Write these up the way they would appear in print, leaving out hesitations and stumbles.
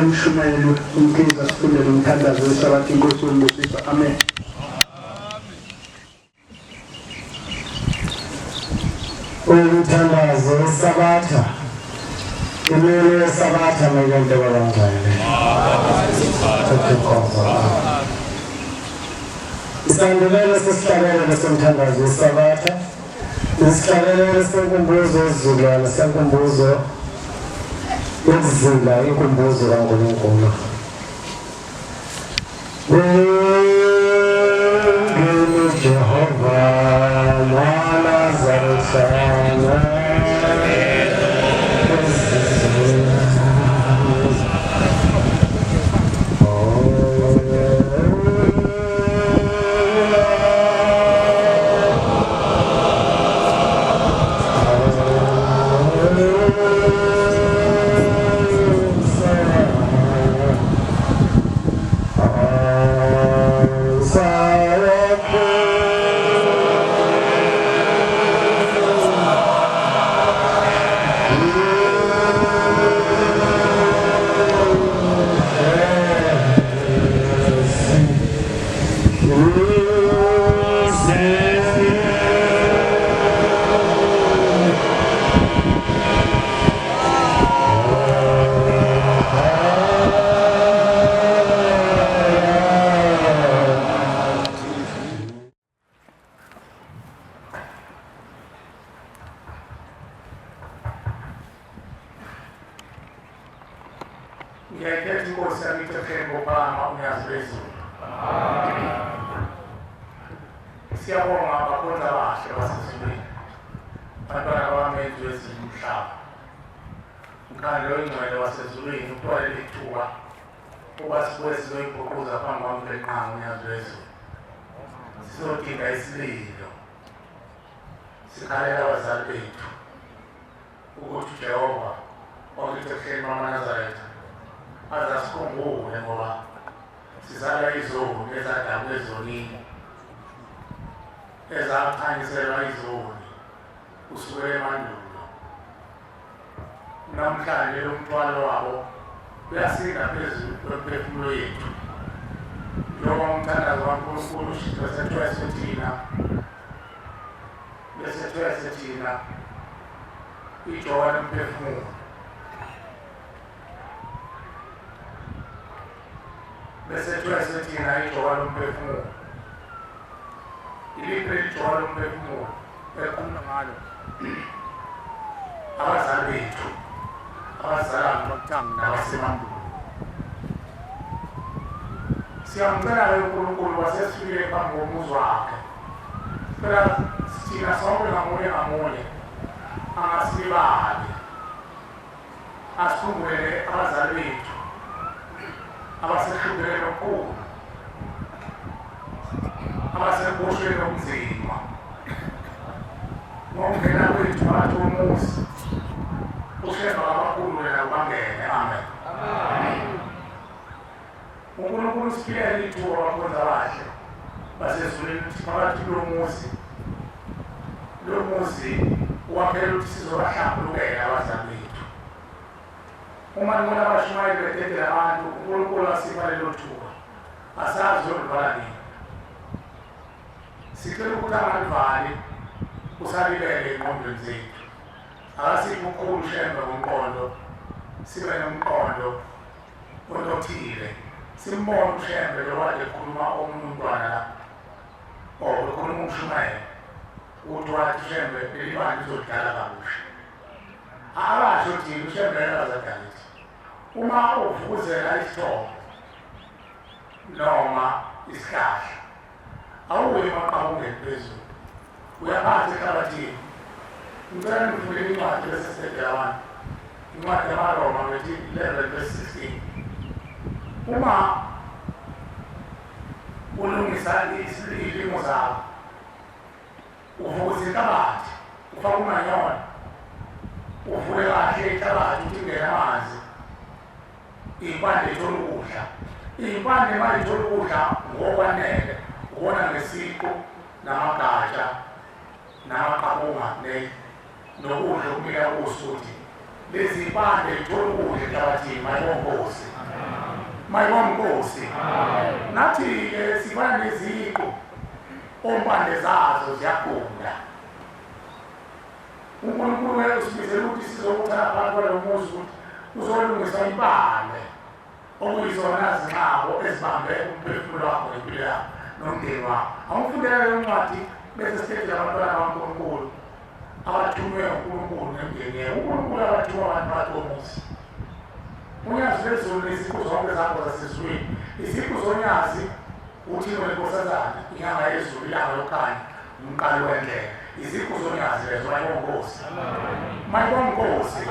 Umshumayeli uMkhize asifundele umthandazo wesabatha inkosi yombusisa. Amen. Umthandazo wesabatha imini yesabatha ngeke kwabangcwele. Isandulelo sesihlabelelo somthandazo wesabatha isihlabelelo senkumbuzo yesizukulwane senkumbuzo yokuzila inkumbuzo kaNkulunkulu. Ngini Jehova manazaretha. Ngiyayikhetha inkosi yakithi ebuhleni bophakama unyazi lwezulu. Siyabonga abakhonzi abahle basezulwini, bantwana bakamenzi wezulu umhlaba. Mkhandlu oyingcwele wasezulwini uthola ithuba ukuba sibuye sizoyibhuquza phambi kwaMvelinqangi unyazi lwezulu. Sizodinga isililo sikhalela abazali bethu ukuthi uJehova wakithi ebuhleni bamaNazaretha aze asikhumbule ngoba sizalwa izoni ezadabuka ezonini ezakhanyiselwa izoni kusukela emandulo. Namhlanje lo mthwalo wabo uyasinda phezu kwemiphefumulo yethu njengoba umthandazo kaNkulunkulu ushito sethweswe thina besethwese thina ijoka lomphefumulo besethwese thina ijoka lomphefumulo. Iliphi leli joka lomphefumulo ekhuluma ngalo? Abazali bethu abazala nabasemandulo. Siyamcela-ke uNkulunkulu wasesifikile phambi komuzi wakhe. Cela thina sonke ngamunye ngamunye angasilibali asikhumbulele abazali bethu abasehluphekweni okukhulu abasekuboshweni okunzima ngokungena kwethu phakathi komuzi ushemba kabakhulule nakubangene. Amen. UNkulunkulu usiphilele ithuba abakhonzi abahle basezulwini ukuthi phakathi kulo muzi lo muzi wakhela ukuthi sizobahlambulukela abazali bethu. Uma nibona abashumayeli bededela abantu, uNkulunkulu asipha lelo thuba, asazi uyolivala nini. Sicela ukuthi angalivali usalibele engqondweni zethu. Akasiphe ukukhulu uShembe ngomqondo, sibe nomqondo onothile simbone uShembe lo kade ekhuluma omunye umntwana la or ekhuluma umshumayelo ukuthi wathi uShembe leli bandla uzodala kabusha. Akasho thina uShembe akazadalithi uma uvukuzela isithombe noma isihlahla awuyi emaqabungeni phezulu uyaphansi ehlabathini. Ngicela nifundele incwadi bese sidedela abantu incwadi yamaRoma ngethi 11 verse 16. Uma ulungisa izilimo zakho uvukuza inhlabathi ufake umanyolo uvule kahle inhlabathi ukuthi ingene amanzi iy'mpande ithole ukudla. Iy'mpande uma ithole ukudla ngokwanele ubona ngesiqu namagatsha namaqabunga nokudla okumila kuso ukuthi Lezi mpande zithola ukudla enhlabathini, mayibonkosi. Mayibonkosi. Nathi-ke sifana neziqu ompande zazo ziyagunda. UNkulunkulu usibizela ukuthi sizokuthatha phakathi kwalo muzi ukuthi uzolungisa impande okuyizona zinxabo ezibambe umphefumulo wakho nempilo yakho nomndeni wakho. Awufundele leyo ncwadi bese sithethe abantwana bakaNkulunkulu abathunywe uNkulunkulu nemndeni yabo. UNkulunkulu abathuma abantu phakathi komuzi. Unyazi lwezulu neziqu zonke zakho zasezulwini. Iziqu zonyazi uThixo nenkosazana, inyanga yezulu, ilanga lokukhanya, umqali wendlela. Iziqu zonyazi lezo, mayibonga Nkosi. Mayibonga Nkosi.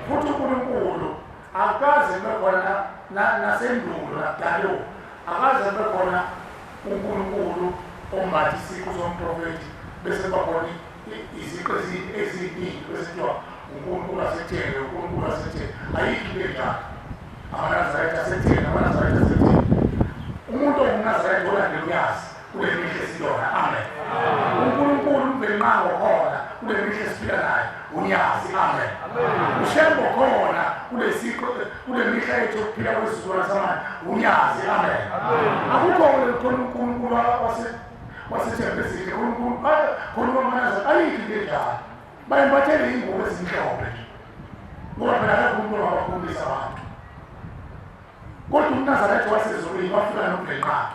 Futhi uNkulunkulu akaze kube khona nasendulo nakudalo, akaze kube khona uNkulunkulu ombatha isiqu somprofethi bese kuba khona iziqu eziningi bese kuthiwa uNkulunkulu asethele, uNkulunkulu asethele. Ayikho into enjalo. AmaNazaretha asethele, amaNazaretha asethele. Umuntu ongumNazaretha olandela uyazi kule mihla esiyona. Amen. UNkulunkulu umvelinqango khona kule mihla esiphila naye unyazi. Amen. UShembo khona kule siqo kule mihla yethu yokuphila kwesizukulwane samanje unyazi. Amen. Akukho khona uNkulunkulu wasethembezile, uNkulunkulu khona kwamanazaretha, ayikho into enjalo. Bayembathele iy'ngubo ezimhlophe nje ngoba phela akekho umuntu ongabakhulumisa abantu. Kodwa umNazaretha wasezulwini wafika nomvelinqangi,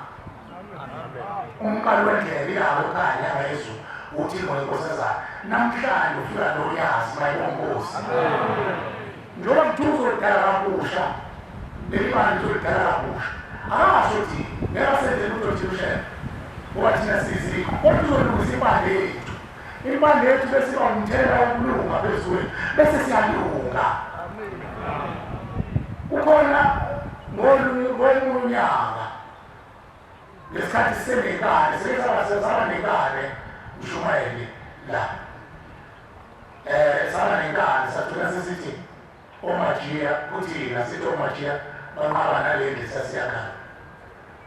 umqali wendlela, ilanga lokukhanya, inyanga yezulu, uThixo nenkosazana. Namhlanje ufika nonyazi, mayibonkosi. Njengoba kuthiwa uzolidala kabusha leli bandla, uzolidala kabusha, akasho ukuthi ngeke asenze lutho thina uShembe ngoba thina sizikho, kodwa uzolungisa impande yethu. Impande yethu bese iba umthelela wokulunga phezulu, bese siyalunga. Kukhona ngolunye unyaka ngesikhathi sisenenkani, sake saba nenkani mshumayeli la, saba nenkani, sagcina sesithi omajiya kuthina sithi omajiya banqaba nale ndlu sasiyakhala.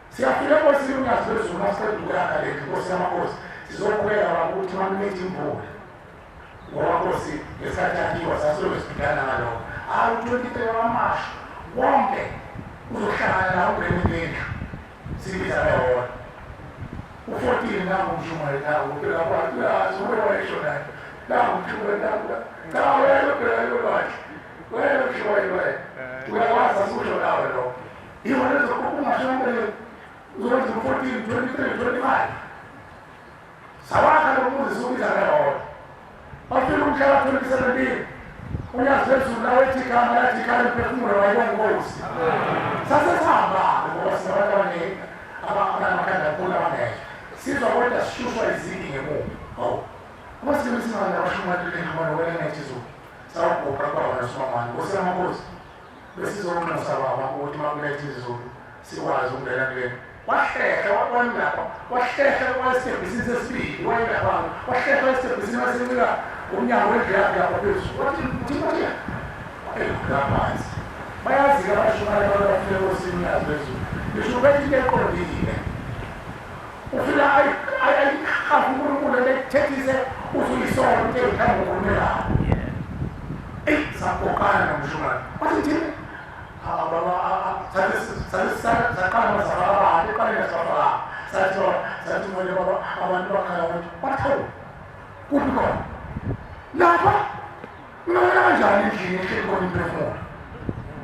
Siyafika enkosini uNyazi lwezulu, masiqeda ukuyakha le ndlu, Nkosi yamakhosi, sizokhuleka baba ukuthi makunethi imvula, ngoba Nkosi ngesikhathi yakhiwa sasilobe sibhidana ngalokho. Hawu, 23 wamasho wonke uzohlangana nawo ungene kulendlu sibiza ngehora u-14. Nangu umshumayeli, nangu phela kwakhe uyazi uwe wayesho naye, nangu umshumayeli, nangu. Cha, wena phela yolwandle, wena mshumayeli, wena uyakwazi asikusho nawe lokho. Ihora lizokhuphuka ngempeleni, uzokwenza u-14, 23, 25. Sawakha lo muzi siwubiza ngehora. Wafika umhla ka-2017, uNyazi lwezulu lawethi igama lathi ikhala imphefumulo, wayibonga inkosi. Sase sihamba-ke ngoba sinabantu abaningi abanamakhanda akhulu abangekho sizwa, kodwa sishushwa izigi ngemuva. Hawu, abasike singane abashumayeli lendlu wena ngethi izulu sawuguqa kubaba nosimamane, Nkosi yamakhosi, besizonxusa baba ukuthi uma kuletha izulu sikwazi ukungena kulena. Wahlehla wayelapha, wahlehla wayesitebhisini sesibili, wayelapha, wahlehla esitebhisini, wayesencika umnyango wendlu yakhe lapha phezulu, wathi thina ekhula phansi. Bayazi-ke abashumayela abantu abafike enkosini uNyazi lwezulu, ngisho bethi into eqondile ufika ayihafu uNkulunkulu ento ekuthethise uzuyisona into eyithanda ukhulumelayo. Eyi, sagoqana nomshumayela, wathi thina saqala masafaka eqaleni safaka, sathi sathi manje baba abantu bakhala ukuthi wathi hawu, kuphi khona lapha, ungabona kanjani endlini ehleli khona imphefumulo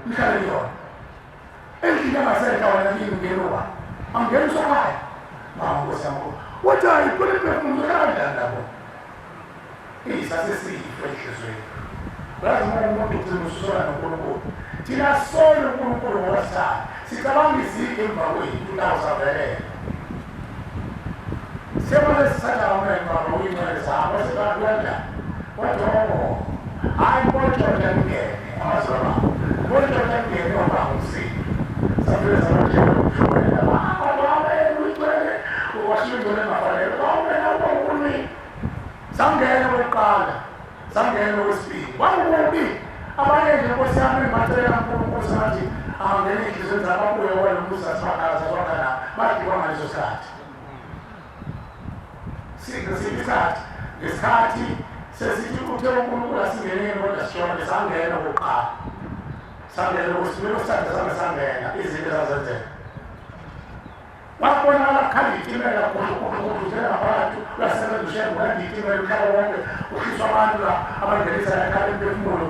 ihlale kuyona endlini engasenhla, wena kini ngenuka angena usokhaya mama nkosi yami. Wathi hayi, khona imphefumulo uhlala kanjani lapho? Isasesifa enhliziyweni. Uyazi uma umuntu ugcina ususona noNkulunkulu, thina sisole uNkulunkulu ngoba sithanda sicabanga izigi emva kwethu nawo savelela siyabona sisatha amen baba uyingcwele zabo wasebakulanjani. Wathi oh hayi, bontshontsha ngene amazwi ababa, bontshontsha ngene wabanga umsindo. Safike sabatshela umshumayela, amen uyingcwele, washiya ingcwele engafanele, amen awukhulumile. Sangena kokuqala, sangena okwesibili, kwakukubi. Abanye nje nkosi yami bacela uNkulunkulu sathi angangena ey'nhliziyweni zabo abuye kwalo muzi sasiwakhala sasiwakha nabo, badliwa ngaleso sikhathi. Isikhathi ngesikhathi Sesithi uthe uNkulunkulu asingeneni kodwa sishone sangena kokuqala. Sangena kusimilo sakhe sange sangena izinto ezazenzeka. Wabonakala kukhala itimela kukhulu njengabantu uyasebenza ushembe ulanda itimela umhlaba wonke ushiswa abantu la abangenisa ekhala imphefumulo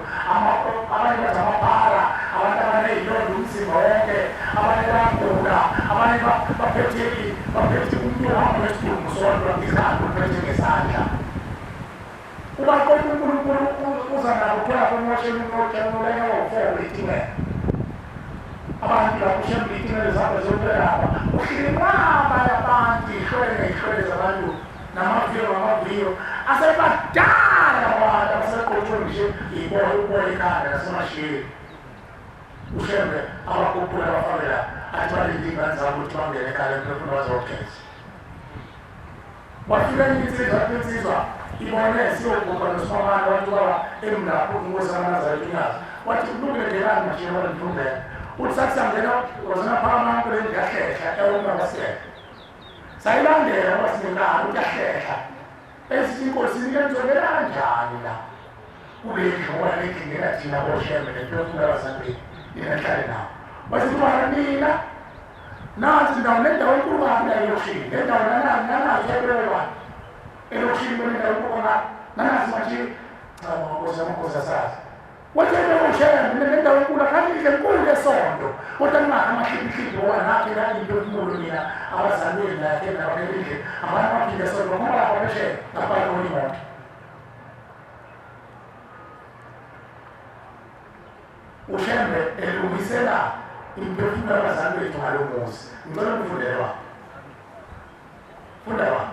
abanye bathi amaphara abantu abaney'londa umzimba wonke abanye bayagula abanye baphethe baphethe umuntu ohamba ngesidumbu sodwa ikhanda uphethe ngesandla ubaqoqa uNkulunkulu uza nabo kuthiwa kumosheni umosheni wofour itimela abantu lapho ushembe itimela zihamba ziyobelapha uhlile inqwaba yabantu ihlwele ney'hlwele zabantu namaviyo ngamaviyo asebadala abantu abaseqotshwe nje ibona ukubona ikhanda nasemashiyeni ushembe abakhuphula abafake la athi balinde iy'ngane zabo ukuthi bangene ekhaya emphefumulo bazogeza. Wafika enye insizwa insizwa ibone siyogubha noSibamane wathi ubaba emlapho inkosi yamaNazaretha uNyazi wathi kulungile ngenani manje ngoba ngifuna uthi sathi sangena wazona phakama kule ndlu yahlehla ewuma wasiyeka sayilandela ngoba sinenkani ukuthi yahlehla esithi inkosi nike nizongena kanjani la kule ndlu ngoba le ndlu ingena thina boshembe nemphefumulo abazali nina nihlale nawo wathi kubana nina Nansi indawo nendawo enkulu kabi la elokishini. Le ndawo nanazi yabelwa elokishini kule ndawo enkulu kangaka. Nanazi manje cha amakhosi amakhosi asazi. Watshela ushembe le ndawo enkulu akhange indlu enkulu yesonto. Kodwa ningakhi amahliphihliphi ngoba nakhe la into enkulu nina abazali benu nakhe nabakhele indlu. Abantu baphinde esonto ngoba lapha phesheya ngapha khona imoto. UShembe elungisela imiphefumulo yabazali bethu ngalo muzi. Ngicela ukufundele baba. Funda baba.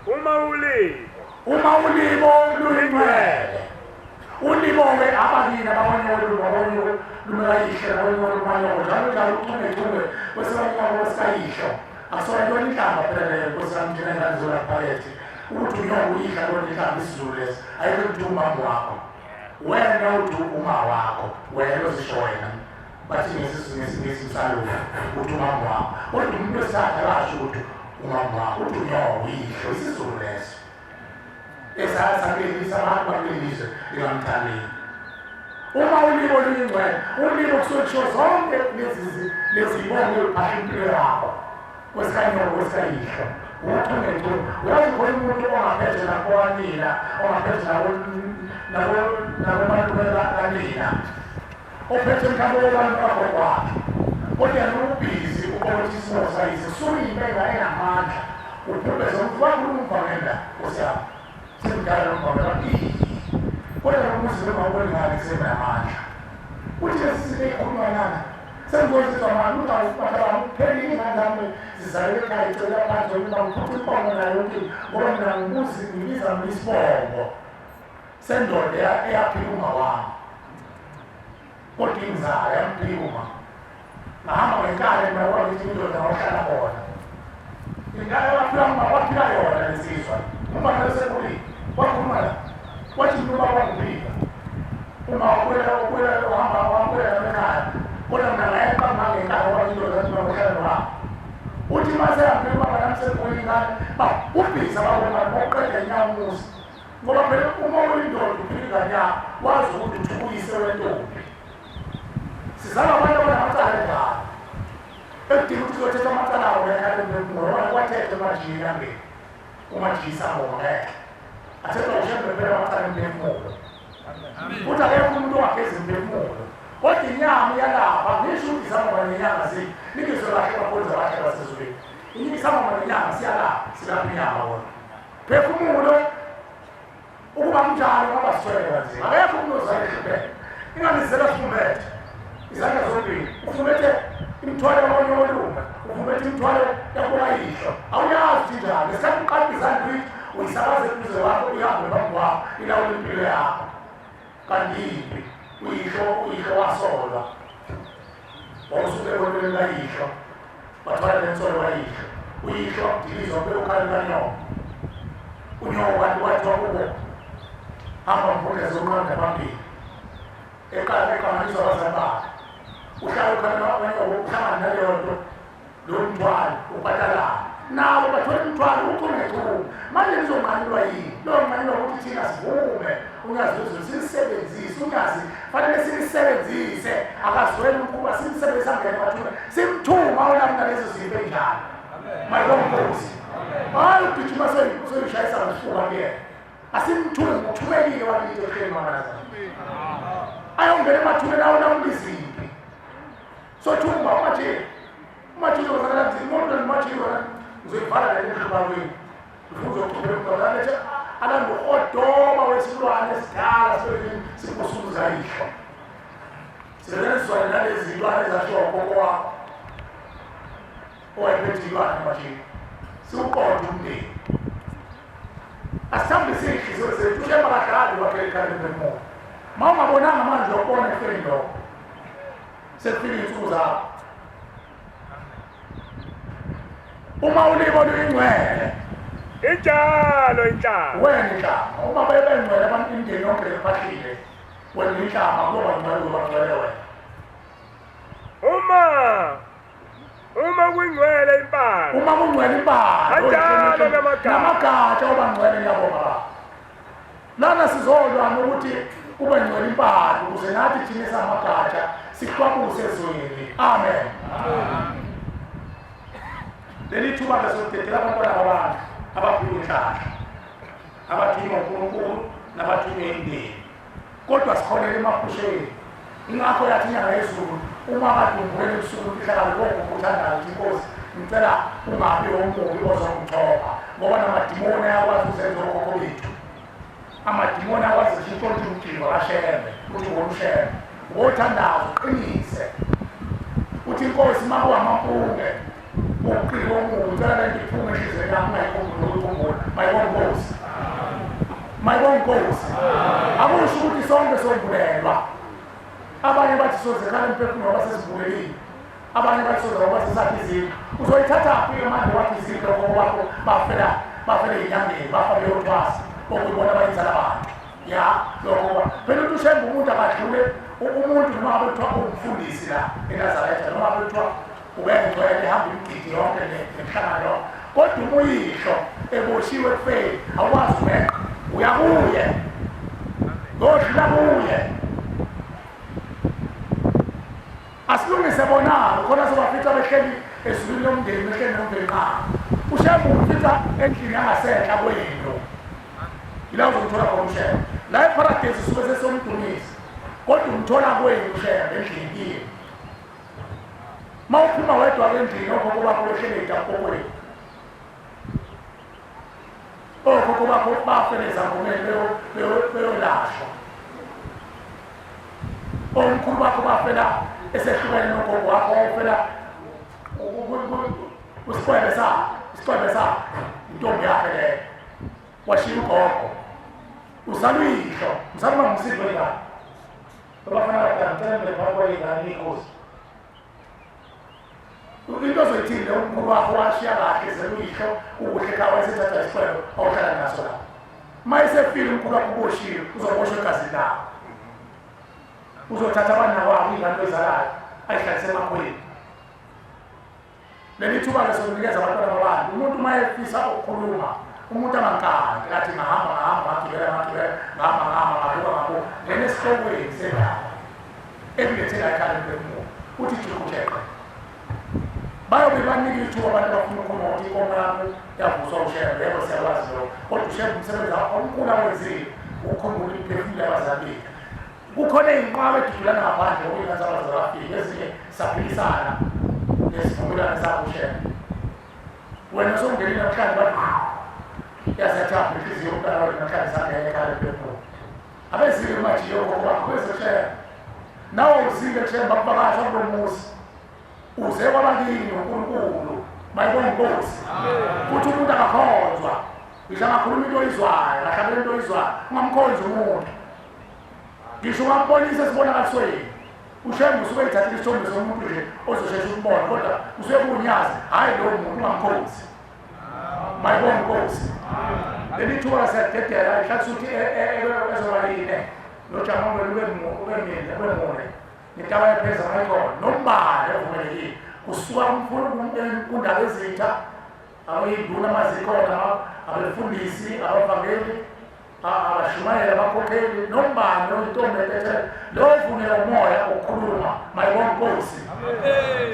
Uma ulibo Uma ulibo luyingcwele. Ulibo-ke abakini abakonyoko lubabonyoko lumekayihle nabonyoko lumanyoko njalo njalo uchungechunge kwesikanyoko kwesikayihlo. Akusona yona inhlamba phela leyo nkosi yami thina ingane zolaphakethe. Ukuthi unyoko uyidla lona inhlamba isiZulu lesi. Ayikho ukuthi umama wakho. Wena uthi uma wakho, wena ozisho wena. Bathi ngesiNgisi msalufu uthi umama wakho. Kodwa umuntu wesithathu akasho ukuthi umama wakho, uthi unyoko uyihlo isiZulu leso. Esasakulelisa abantu bakulelizwe likamthandeni. Uma ulibo luyingcwele, ulibo kusuke kusho zonke lezi lezibongo eziphahla impilo yakho. Kwesikanyoko kwesikayihlo. Uchungechunge. Uyazi khona umuntu ongaphethe nakowanina, ongaphethe nakomalume kanina. Ophethe mhlawumbe wobantu kagogo wakhe. Kodwa yena ubhizi ubona ukuthi isimo sayise suke impela enamandla. Ubhubheze ukuthi wakhuluma umvangela Nkosi yami. Semdala lo mvangela. Kodwa lo muzi noma ubona kusenamandla. Uthi lesi sinto ekhuluma lana. Sengizozizwa manje ukuthi awubatha kuphelile ingane zami zizalele ekhaya icela phansi ukuthi bangiphuca inkomo nayo yonke ngoba mina ngibuzi ngibiza mina isibongo sendoda eyaphika uma wami. Kodwa inzala yamphika uma. Ngahamba ngenkani mina ngoba ngithi indoda ngohlala khona. Ingane waphila uma waphila yona lensizwa. Uma ngisekhulile wakhuluma la. Wathi mina ubaba wangiphika. Uma wabuya wabuya wahamba wabuya ekhaya. Kodwa mina ngayeqa ngangenkani ngoba indoda yathi ngohlala nobaba. Uthi mase yaphila ubaba nami sekhulile ingane babhubhisa babona boqeda inyawo umuzi. Ngoba phela uma uyindoda uphila ingane yakho wazi ukuthi uthukuyise wentombi. Sizama abantu abanamacala enjalo. Ekudinga ukuthi kuyothetha amacala abo ngekhala emphefumulo ngoba kwathetha emajini elangeni. Umajisa ngoma ngeke. Athethwa ushembe phela amacala emphefumulo. Futhi akekho umuntu ongageza imphefumulo. Kodwa inyama iyalapha ngisho ukuthi isangoma nenyama zi. Ningizwe kahle bakhonzi abahle basezulwini. Isangoma nenyama siyalapha, silapha inyama kona. Phefumulo ukuba kunjalo ngoba sithwele kanzima. Akekho umuntu ozalwa ehlupheka. Ingane zizela sifumbethe. Izandla zombili. Ufumbethe imithwalo yakonyokolunga. Ufumbethe imithwalo yakokayihlo. Awuyazi ukuthi injani. Ngesikhathi uqapha izandla uyithi uyisakaza eduze kwakho ihambe phambi kwakho ilawule impilo yakho. Kanti yiphi? Uyihlo uyihlo wasolwa. Wawusuke ebonweni kayihlo. Bathwala lensolo kayihlo. Uyihlo dilizwa kube ukhali kanyoko. Unyoko kanti kwathiwa kubo. Hamba mfundezi zonqanda phambili. Eqala eqanganiswa abazali bakhe. Uhlala ukhala kanyoko uhlangana naleyo nto. Lo mthwalo ubhatalana. Nabo bathola imithwalo uchungechunge. Manje lizonqanyulwa yini? Liyonqanyulwa ukuthi thina sivume unyazi lwezulu silisebenzise. Unyazi fanele silisebenzise, akazweli ukuba simsebenzise angene emathuneni, simthume awona kunalezo zinto ey'njalo. Mayibonga inkosi. Hayi ugijima soyishayisa ngesifuba kuyena. Asimthume, uthumekile wakithi ehleni mamalaza. Ayongena emathuneni awona umlizimpi. Sothumba umaje. Umaje uzozakala nzima, imoto nomaje wena ngizoyivala le emhlubalweni. Ngifuna uzochuphela umntwana alethe alanda uhodoba wesilwane esidala sibusuza yihlo. Sebenziswa nalezi zilwane ezashiwa ugogo wakho. Owayephethe ilwane manje. Siwuqonde umndeni. Asihambise iy'nhliziyo zethu, uShembe akadlali wakhe ekhaya lemimoya. Ma ungabonanga manje uyokubona ekufeni lokho. Sekufika iy'nsuku zakho. Uma ulimi oluyingcwele, Injalo inhlamba. Wena inhlamba. Uma bebengcwele abantu imindeni yonke lephahlile, wena inhlamba kuyoba ngcwele uyoba ngcwele wena. Uma kuyingcwele impala. Uma kungcwele impala. Kanjalo namagatsha. Namagatsha oba ngcwele ngiyabonga baba. Lana sizolwa nokuthi kube ngcwele impala ukuze nathi thina samagatsha siqwabuse ezweni. Amen. Leli thuba ke sodedela abantwana babantu abaphiwe inhlanhla, abathunywa uNkulunkulu nabathunywe imndeni. Kodwa sikholele emaphusheni. Ingakho yathi inyanga yezulu uma kade ungibukela ebusuku imfihlakalo kogogo uthandayo uthi inkosi ngicela ungabi omubi ozongithoba ngoba namadimoni ayakwazi ukuzenza okhokho bethu. Amadimoni akwazi ukuntshontsha umjingo kaShembe uthi wona uShembe. Wothandaza uqinise. Uthi inkosi uma kuwamampunge uqiko omubi ngicela lento iphume enhliziyweni yami ungayikhumbuli ukuyikhumbula. Mayibonga inkosi. Mayibonga inkosi. Akusho ukuthi sonke sombulelwa. Abanye bathi sozekhala emphefumulo ngoba sesibulelile. Abanye bathi soze ngoba sesakhe izindlu. Uzoyithathaphi manje wakhe izindlu okhokho bakho bafela bafele enyangeni bafa beyothwasa okuyibona bayinzala abantu. Ya lokho phela uthi uShembe umuntu akadlule umuntu noma ngabe kuthiwa umfundisi la eNazaretha noma ngabe kuthiwa ubengcwele ehamba imigidi yonke nemihlangano yonke kodwa uma uyihlo eboshiwe ekufeni awukwazi ukweqa uya kuye ngodlula kuye. Asilungise bonalo khona sobafica behleli ezulwini lomndeni behleli nomndeni qha. UShembe umfica endlini yangasenhla kwendlu. Yila uzomthola khona uShembe. La eParadise usuke sesomdumisa. Kodwa umthola kwenu uShembe endlini kini. Ma uphuma wedwa endlini okhokho bakho behleli etapokweni. Okhokho bakho bafele ezangomeni beyolashwa. Omkhulu bakho bafela esehlukene nogogo wakho wawufela usikwebe sakhe, isikwebe sakhe, intombi yakhe leyo. Washiya ugogo. Uzala uyihlo, mzala uma ngumsindo wengane. Abafana abadala ngicela nibe phakathi kwaley'ngane niyinkosi. Into ozoyithini leyo umkhulu wakho washiya kahle zela uyihlo kukuhle ekhaya wayesethatha isikwebe awuhlala naso la. Uma esefile umkhulu wakho uboshiwe uzoboshwa egazini lakho. Uzothatha abanawabo ingane oyizalayo ayihlalise emakhweni. Leli thuba-ke sokunikeza abantwana babantu. Umuntu uma efisa ukukhuluma, umuntu angankanti athi ngahamba ngahamba ngagibela ngagibela ngahamba ngahamba ngabuka ngabuka ngena esihlokweni sendaba ekulethe la ekhaya lomphefumulo uthi juqujeqe. Bayobe banika ithuba abantu abafuna ukukhuluma ukuthi inkomo yakho yavuswa uShembe. Yebo siyakwazi lokho, kodwa uShembe umsebenzi omkhulu awenzile ukukhumbula imiphefumulo yabazali bethu. Kukhona iy'nqwaba edudulana ngaphandle ngoba iy'ngane zabaze bafika ezinye saphikisana nesivumelwano sakho uShembe. Wena usongenile namhlanje bathi yaze yathamba inhliziyo yomntana wethu namhlanje sangena ekhaya lomphefumulo. Abezile kumajiyo okhokho bakho bezoshembe. Nawe uzile kuShembe bakuvakasha kulo muzi. Uze kwabakini noNkulunkulu. Mayibonga inkosi. Futhi umuntu akakhonzwa. Ngisho angakhuluma into oyizwayo, angahlabela into oyizwayo, ungamkhonzi umuntu. Ngisho ungambonisa esibonakalisweni. UShembe usuke ethathile isithombe somuntu nje ozoshesha ukubona kodwa usuke kuwunyazi, hhayi lowo muntu ungamkhonzi. Mayibonga inkosi. Leli thuba siyadedela ihlatha ukuthi ezoba yine nojamulo ube ube mine ube mune nentaba yepheza mayikhona nombala evumelekile kusuka kundaba ezitha Abayinduna mazikhona, abefundisi, abavangeli, abashumayeli, abakhokheli, nombani oyintombi ethethe lovunyela umoya ukukhuluma mayibonke Nkosi.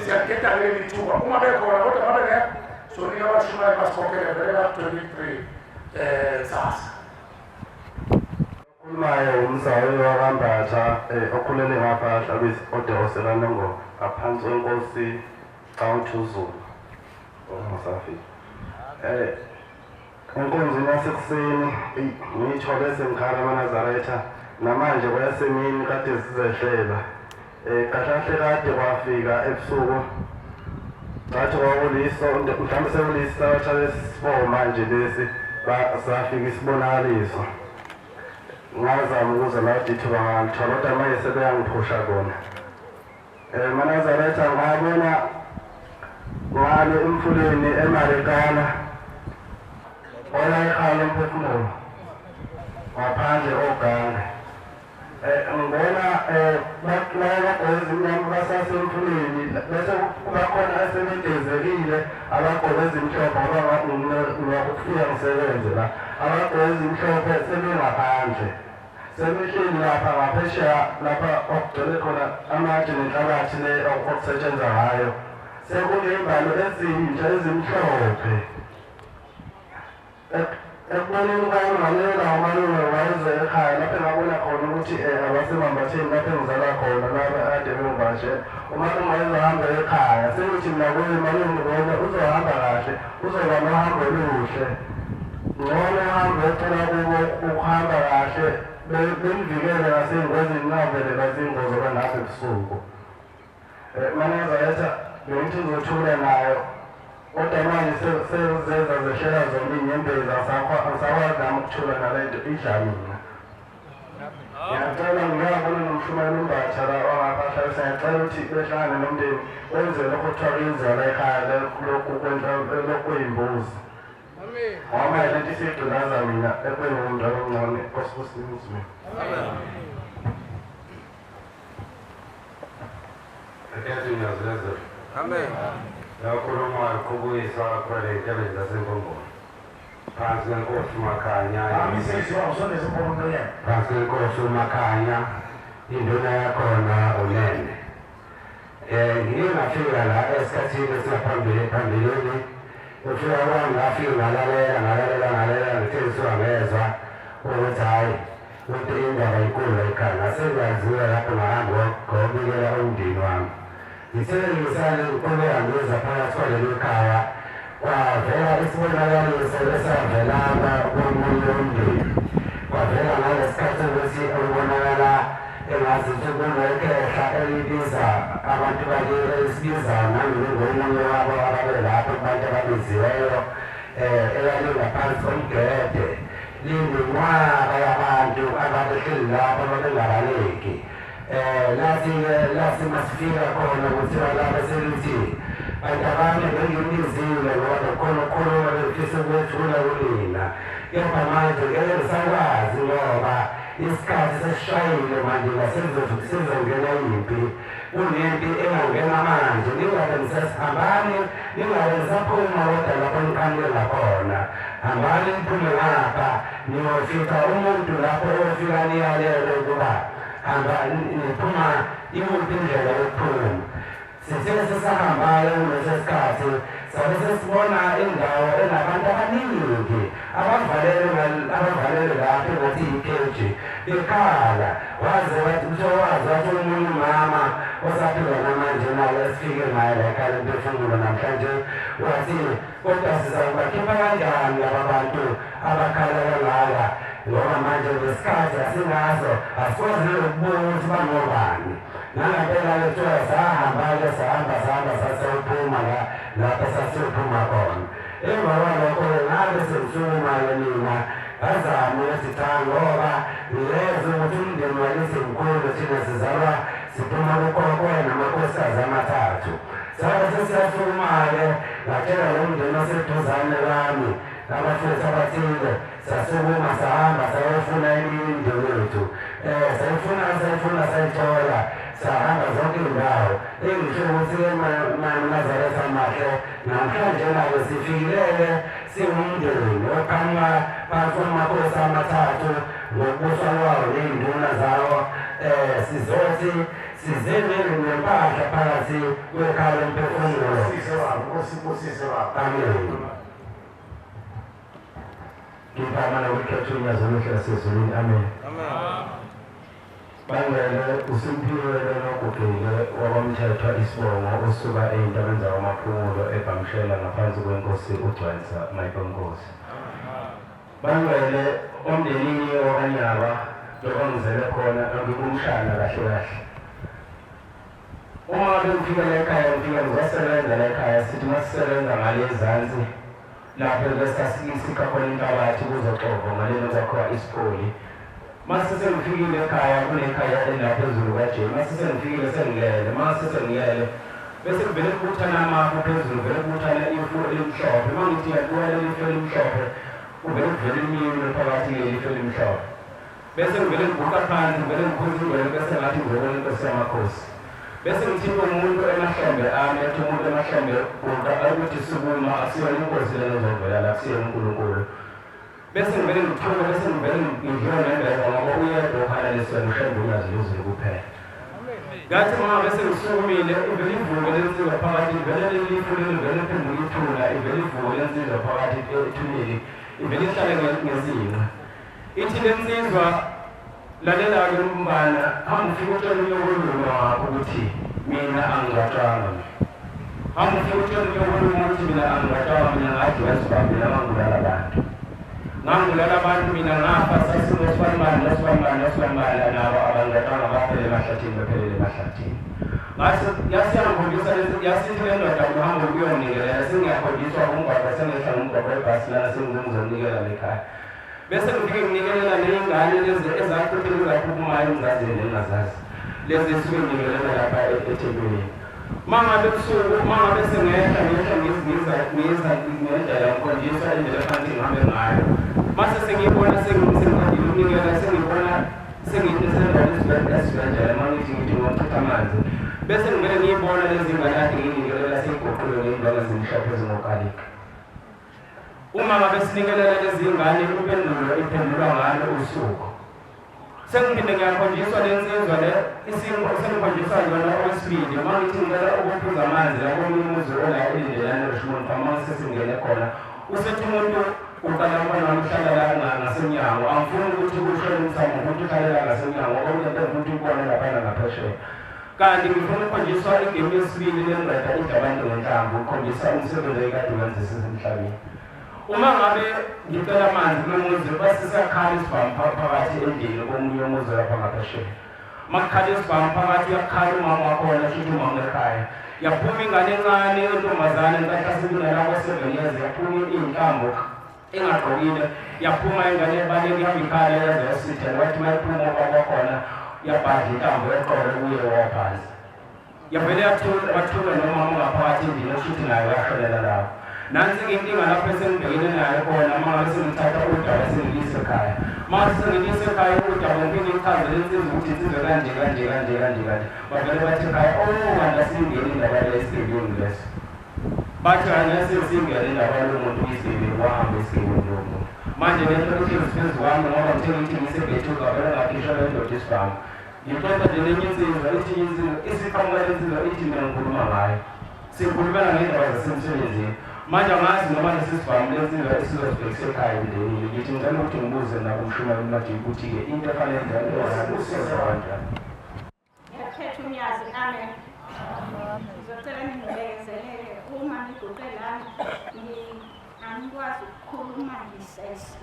Siyageda kuleli thuba uma bekhona, kodwa ngabe ngekho sonika abashumayeli basikhokhele vele ka-23 kusasa. Okhulumayo umsawi wakwaMbatha okhulele ngapha Hlabisa oDose kaNongoma ngaphansi kwenkosi Xawuthuzulu ongasafika. Enkonzweni yasekuseni ngiyithole sengikhala amaNazaretha namanje kwayasemini kade zizehlela. Kahle kahle kade kwafika ebusuku ngathi kwakuliso mhlawumbe sekulisabatha lesi-4 manje lesi safika isibonakaliso. Ngazama ukuze ladi ithuba ngalithola kodwa manje sebeyangiphusha kona. MaNazaretha ngabona ngale emfuleni eMarikana oya ekhaya lomphefumulo ngaphandle ogange. Ngibona laba abagqoke ezimnyama basasemfuleni bese kuba khona asebegezekile abagqoke ezimhlophe ngoba ngiyakufika ngisebenze la abagqoke ezimhlophe sebengaphandle sebehleli lapha ngaphesheya lapha okugcwele khona amatshe nenhlabathi le okusetshenzwa ngayo sekuney'mbalo ezintsha ezimhlophe. Ekuboneni kwami ngalela umalume wayeze ekhaya lapho engabona khona ukuthi abasemambatheni lapho engizalwa khona laba ade bengivashe umalume wayezohamba ekhaya sengithi mina kuye malume wena uzohamba kahle uzoba nohambo oluhle ngcono uhambe ocela kubo ukuhamba kahle bemvikele ngasey'ngozini ngingavelelwa zingozi oba lapho ebusuku. MaNazaretha bengithi ngizothula nayo kodwa manje sezeza zehlela zona iy'nyembezi angisakwazi nami ukuthula nale nto idla mina. Ngiyacela ngiyabona nomshumayeli uMbatha la wangapha ahlabisa ngiyacela ukuthi behlangane nomndeni benze lokho kuthiwa kuyenziwa la ekhaya lokhu lokwey'mbuzi. Ngoba manje lento isigqilaza mina ekubeni ngumntwana omncane Nkosi kusizwe. Nkosi ngiyazwezela. Amen. Yakhuluma qhubuyisa khwele intelezi zasenkombolo. Phansi kwenkosi uMakhanya. Phansi kwenkosi uMakhanya induna yakhona unene. Ngike ngafika la esikhathini esingaphambili phambilini. Ukufika kwami ngafika ngalalela ngalalela ngalalela ngithe ngisuka ngezwa ukuthi hhayi Ukuthi indaba inkulu ekhaya ngasengaziwa lapho ngahamba ngobikela umndeni wami. Ngithe ngisale ngiqhubeka ngiza phakathi kwaleli khaya kwavela isibonakaliso esavelana komunye umndeni. Kwavela ngalesikhathi ukuthi okubonakala engazuthi kunekhehla elibiza abantu bakini elisibiza nami ngingomunye wabo ababelapho kubantu ababiziweyo elalingaphansi komgede Linenqwaba yabantu ababehleli lapho ababengabaleki. Lathi-ke lathi masifika khona kuthiwa labe selithi bantabami benginibizile ngoba bekukhona ukukhuluma bengifisa ukwethula kunina kepha manje ngeke ngisakwazi ngoba isikhathi sesishayile manje ngasizongena impi kunempi engangena manje ningabe nisasihambani ningabe nisaphuma kodwa lapho niqhamuke ngakhona hambani niphume ngapha niyofica umuntu lapho oyofika niyalele ukuba hamba niphuma ikuphi indlela yokuphuma. Sithe sisahambayo kuleso sikhathi sabe sesibona indawo enabantu abaningi abavalelwe abavalelwe lapho engathi yikheji bekhala waze wathi kuthiwa waze wathi omunye umama osaphila namanje naye esifike naye la ekhaya lemphefumulo namhlanje wathi kodwa sizakubakhipha kanjani laba bantu abakhala kangaka ngoba manje ngesikhathi asinaso asikwazi nanokubuka ukuthi bangobani nangempela-ke kuthiwa sahamba-ke sahamba sahamba sasiyophuma la lapho sasiyophuma khona Emva kwalokho-ke ngabe sengisukuma-ke mina ngazama ukuthi cha ngoba ngiyezwa ukuthi umndeni wakithi mkhulu thina sizalwa siphuma kukhokho namakhosikazi amathathu. Sabe sesiyasukuma-ke ngatshela lo mndeni oseduzane kwami nabafethu abathile sasukuma sahamba sayofuna eminye imindeni yethu. Sayifuna sayifuna sayithola. Sahamba zonke iy'ndawo. Engisho ukuthi-ke maNazaretha amahle, namhlanje nawo sifikile-ke siwumndeni oqhamuka phansi kwamakhosi amathathu ngokubuswa kwawo ney'nduna zawo. Sizothi size nempahla phakathi kwekhaya lomphefumulo. Sise baba, Nkosi ibusise baba. Amen. Ngigama lokukhetha unyazi oluhle lasezulwini. Amen. Bangele uSimphiwe lona wakwaMthethwa isibongo osuka ey'ntabeni zakwaMaphumulo eBhamshela ngaphansi kwenkosi uGcwensa Michael Nkosi. Bangele omndenini wakwaNyaba njengoba ngizele khona angikumshana kahle kahle. Uma ngabe ngifika la ekhaya ngifika ngizosebenza la ekhaya, sithi masisebenza ngale ezansi lapho besasikha khona inhlabathi kuzoxovwa ngalelo kwakhiwa isikholi. Mase sengifikile ekhaya kunekhaya elilaphezulu kaJay, mase sengifikile sengilele, mase sengilele bese kuvele kubuthana amafu phezulu, vele kubuthana ifu elimhlophe. Uma ngithi ngiyabuka leli fu elimhlophe, kuvele kuvele iminwe phakathi kuleli fu elimhlophe. Bese ngivele ngiguqa phansi, ngivele ngikhuza ingwele, bese ngathi ngizobona inkosi yamakhosi. Bese ngithinta umuntu emahlombe ami, ethi umuntu emahlombe guqa ukuthi sukuma, akusiyona inkosi lena ezovela la, akusiyena uNkulunkulu. Bese ngivele ngithuka, bese ngivele ngidliwa nembeza ngoba uyedwa ohalaliswe nguShembe uNyazi lwezulu kuphela. Ngathi uma bese ngisukumile, ivele ivuke lensizwa phakathi, ivele leli lifu leli livele liphenduke ithuna, ivele ivuke lensizwa phakathi ethuneni, ivele ihlale ngezinqa. Ithi lensizwa, lalela-ke mfana, hamba ufike utshele unyokolume wakho ukuthi mina angingcwatshwanga mina. Hamba ufike utshele unyokolume ukuthi mina angingcwatshwanga mina, ngadliwa isibhamu mina, ngangibulala abantu. Ngangibulala abantu mina ngafa, sasinosibambane nosibambane nosibambane nabo abangcwatshwanga, baphele emahlathini, bephelele emahlathini. Ngase yasiyangikhombisa yasithi le ndoda uhambe uyonikelela, sengiyakhombiswa umgwaqo, sengehla ngomgwaqo webhasi lana sengizonikela lekhaya. Bese ngifike nginikelela ney'ngane lezi ezaqhuphile ezaphuphumayo engizaziyo nengingazazi. Lezi esuke nginikelela lapha ethempelini. Uma ngabe ebusuku, uma ngabe sengehla ngehla ngiza ngiza ngendlela ngikhonjiswa indlela efanele ngihambe ngayo. Mase sengiyibona sengiqedile ukunikela, sengibona sengithi sendaweni esibhedlela, uma ngithi ngithi ngokuchitha amanzi. Bese ngivele ngiyibona lezi ngane kade ngiyinikelela seyiguquliwe ngey'ndwangu ezimhlophe ezingokalika. Uma ngabe sinikelela lezi ngane impendulo iphendulwa ngalo usuku. Sengiphinde ngiyakhonjiswa le nsizwa le isimo sengikhonjiswa yona okwesibili. Uma ngithi ngicela ukuphuza amanzi la komunye umuzi ola elindelane Richmond Farm, uma sesingene khona usethi umuntu uqala umfana wami uhlala la ngasemnyango, angifuni ukuthi kushone umsamo ukuthi uhlale la ngasemnyango ngoba kunento engifuna ukuthi uyibone laphana ngaphesheya. Kanti ngifuna ukukhonjiswa igemu yesibili lendoda idla abantu ngenhlamvu, ukukhombisa umsebenzi ayikade wenze sisemhlabeni. Uma ngabe ngicela amanzi kulo muzi, base siyakhala isibhamu phakathi endlini komunye umuzi lapha ngaphesheya. Uma kukhala isibhamu phakathi, uyakhala umama wakhona, shuthi umama ekhaya. Yaphuma ingane encane yentombazane ngenkathi sekunalabo 7 years, yaphuma iy'nhlamvu engagqokile, yaphuma ingane ebaleka ihamba ikhala yaze yasithela. Wathi uma iphuma ubaba wakhona yabhadla intambo eqolo kuye waphansi. Yavele yathula, wathula nomama ongaphakathi endlini, okusho naye uyashonela lapho. Nansi-ke inkinga lapho esengibhekene nayo khona, uma ngabe sengithatha udaba sengilise ekhaya. Uma sengilise ekhaya udaba ngifike ngichazele insizwa ukuthi insizwa kanje kanje kanje kanje kanje. Bavele bathi ekhaya, oh kanti asingeni indaba le isigebengu leso. Bathi kanti asesingene indaba yalo muntu uyisigebengu, wahamba isigebengu lowo muntu. Manje le nto ihlezi phezu kwami ngoba ngithe ngithi ngiseBhethuka vele ngakhishwa le ndoda isibhamu. Ngixoxa nje nenye insizwa, ithi insizwa isiqhamuka le nsizwa ithi mina ngikhuluma ngayo. Sikhulumela ngendaba zasemsebenzini. Manje angazi noma lesi sibhamu le nsizwa esizosibhekisa ekhaya emndenini. Ngithi ngicela ukuthi ngibuze nakumshumayeli uMajiki ukuthi-ke into efanele njalo eyenza kanjani. Ngiyakhetha uNyazi, amen. Ngizocela ningibekezelele uma ngiguqe lana, angikwazi ukukhuluma ngisesha.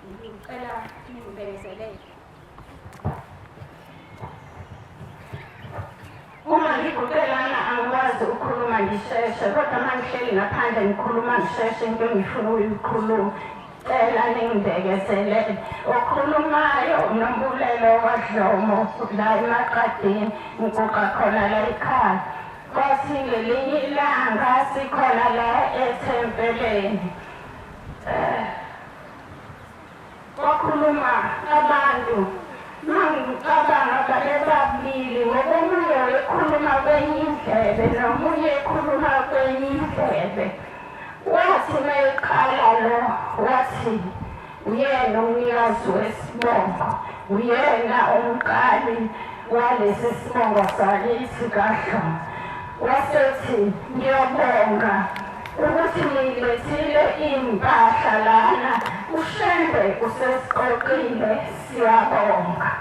Ngicela ningibekezelele. Uma ngiguqe lana angikwazi ukukhuluma ngisheshe, kodwa uma ngihleli ngaphandle ngikhuluma ngisheshe into engifuna ukuyikhuluma. Cela ningibekezelele. Okhulumayo uNombulelo waDlomo la eMaqadini, ngiguqa khona la ekhaya. Kwathi ngelinye ilanga sikhona la ethempeleni. Kwakhuluma abantu. Mangicabanga babe babili ngoba omunye wayekhuluma kwenye indlebe nomunye ekhuluma kwenye indlebe. Wathi mayeqala lo wathi uyena umnikazi wesibongo, uyena umqali walesi sibongo sakithi kaHlomo. Wasethi ngiyabonga ukuthi nilethile iy'mpahla lana, uShembe usesiqoqile, siyabonga.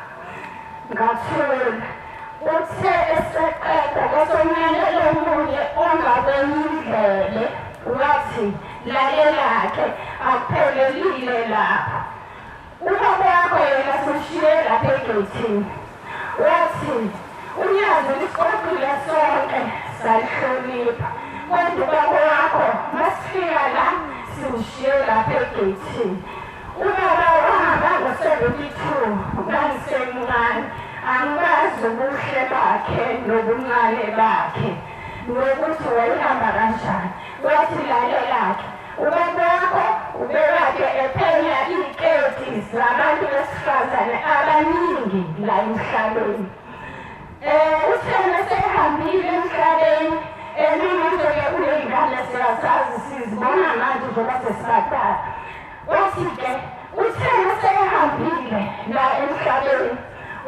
Ngathula. Uthe eseqeda kwasonyalela omunye ongakwenye indlebe wathi lalela-ke akuphelelile lapho. Ubaba wakho yena simshiye lapha egeyithini. Wathi uNyazi lisiqoqile sonke salihlonipha, kodwa ubaba wakho masifika la simshiye lapha egeyithini. Ubaba wahamba ngo-72 ngangisemncane, angibazi ubuhle bakhe nobuncane bakhe nokuthi wayehamba kanjani. Wathi lalela-ke, ubaba wakho ubekade ephenya iy'keti zabantu besifazane abaningi la emhlabeni. Uthe mesehambile emhlabeni, mina-ke kuney'ngane siyazazi sizibona manje njengoba sesibadala. Wathi-ke uthe mesehambile la emhlabeni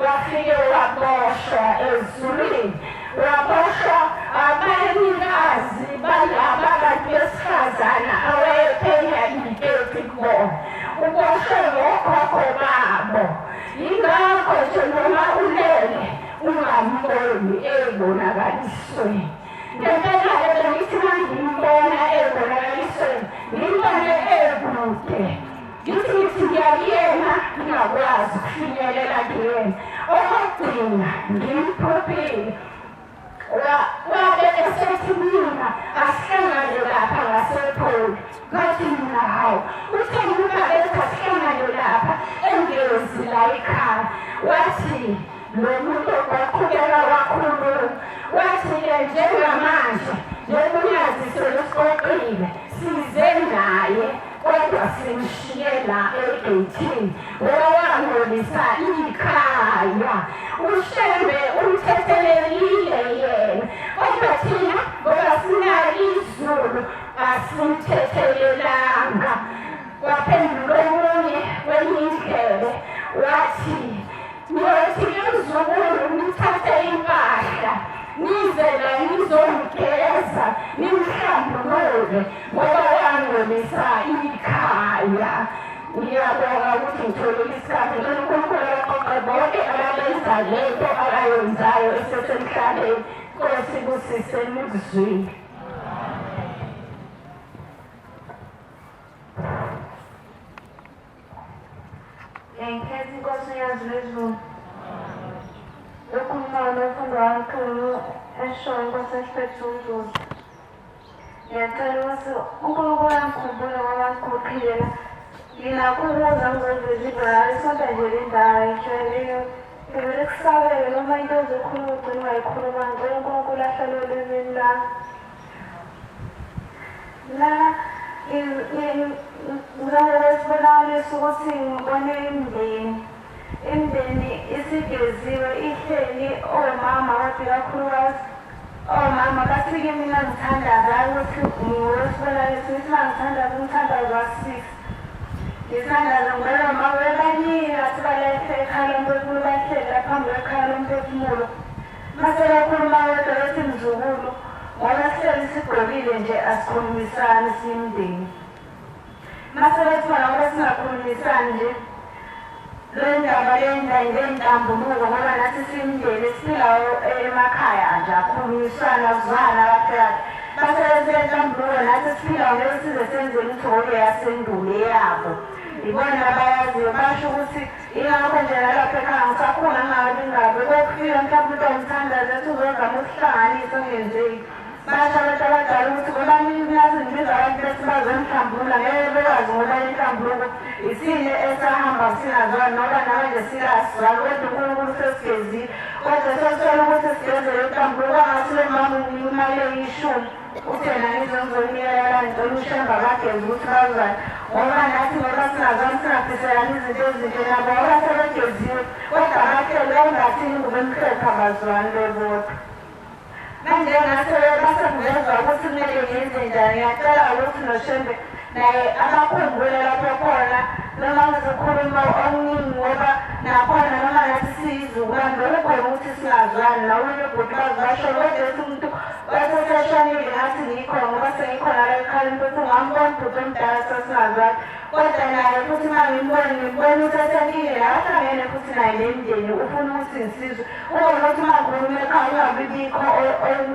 wafike waboshwa ezulwini, waboshwa abanikazi balaba bantu besifazane awayephenya iy'keti kubona. Uboshwe ngokhokho babo. Yingakho nje noma ulele ungamboni ebonakalisweni. Ngempela-ke bengithi uma ngimbona ebonakalisweni, ngimbone ekude. Ngithi ngithi ngiyakuyena ngingakwazi ukufinyelela kuyena. Okokugcina ngimphuphile. Wabe esethi mina asihlangane lapha ngasePholi. Ngathi mina hawu, uthe uma bethi asihlangane lapha engezi la ekhaya. Wathi lo muntu waqhubeka wakhuluma. Wathi-ke njengamanje njengoba uNyazi selusiqoqile size naye kodwa simshiye la egeyithini ngoba wangcolisa ikhaya. UShembe umthethelelile yena, kodwa thina ngoba sinalo izulu asimthethelelanga. Waphendula omunye kwenye indlebe wathi niyothi mzukulu nithathe impahla nize la nizomgeza nimhlambulule ngoba wangcolisa ikhaya. Ngiyabonga ukuthi ngitholile isikhathi. Ngicela uNkulunkulu abaqoqe bonke ababenza lento abayenzayo esesemhlabeni. Nkosi ibusise nikuzwile. Ngiyayikhetha iNkosi uNyazi lwezulu. Okhulumayo nomfundo wamkhulu eshoyo iNkosi esiphethe uNzuzu. Ngiyacela ukuthi uNkulunkulu angikhumbule ngoba ngiguqile la. Nginakho ukuza ngizoveza ibala isonta nje le ndawo ayijwayeleke. Ngivele kusabeke noma into ozokhuluma ugcine ungayikhuluma. Ngicela uNkulunkulu ahlale olimini lami. La ngizobonakaliswa ukuthi ngibone imindeni. Imindeni isigeziwe ihleli omama kodwa ikakhulukazi omama bathi kimi uma ngithandaza hhayi ukuthi ngiwesibonakaliso ngithi uma ngithandaza umthandazo wa-six ngithandaza ngibona omama bebaningi ngathi balethe ekhaya lomphefumulo bahleli la phambi kwekhaya lomphefumulo. Mase bekhuluma kodwa bethi mzukulu ngoba sihleli sigqokile nje asikhulumisani siyimndeni. Mase bethi bona ngoba singakhulumisani nje le ndaba lentambuluko ngoba nathi siyimndeni esiphilayo emakhaya nje akhulumiswana kuzwana kahle kahle. Base bethi le ntambuluko nathi esiphilayo ngeke size senze lutho yasendulo eyabo. Ibona abayaziyo basho ukuthi Ingakho nje nalapha ekhaya ngisakhula ngingabi ngabe kokufika mhlawumbe umuntu angithandaze ethi uzozama ukuhlanganisa kungenzeki. Basho abantu abadala ukuthi ngoba nathi ngibiza abantu bethi bazonihlambulula ngeke bekwazi ngoba inhlambuluko isile esahamba singazwani noba namanje sikasizwani kodwa uNkulunkulu sesigezile kodwa sesithola ukuthi sigezele inhlambuluko angathi lo mama unginika imali eyishumi. Uthe yena ngize ngizonikela la ngicela uShembe abageze ukuthi bazwane. Ngoba nathi ngoba singazwani singafiselani izinto ezinhle nabo ngoba sebegeziwe kodwa abahleli bayimbathile ingubo emhlophe abazwani bebodwa. Manje ngase base kuvezwa ukuthi kumele ngenze njani. Ngiyacela ukuthi noShembe naye abakhumbule lapho khona noma ngizokhuluma okuningi ngoba nakhona noma nathi siyizukulwane bekukhona ukuthi singazwani nawunye ubhuti baze basho kodwa ethi umuntu baseseshonile ngathi ngikhona ngoba sengikhona la ekhaya umuntu ungambona ubhuti omdala sasingazwani kodwa naye futhi uma ngimbona ngimbona usesenkingeni akahlangene futhi naye nemndeni ufuna ukuthi ngisizwe ubona ukuthi uma ngikhuluma ekhaya ungabi bikho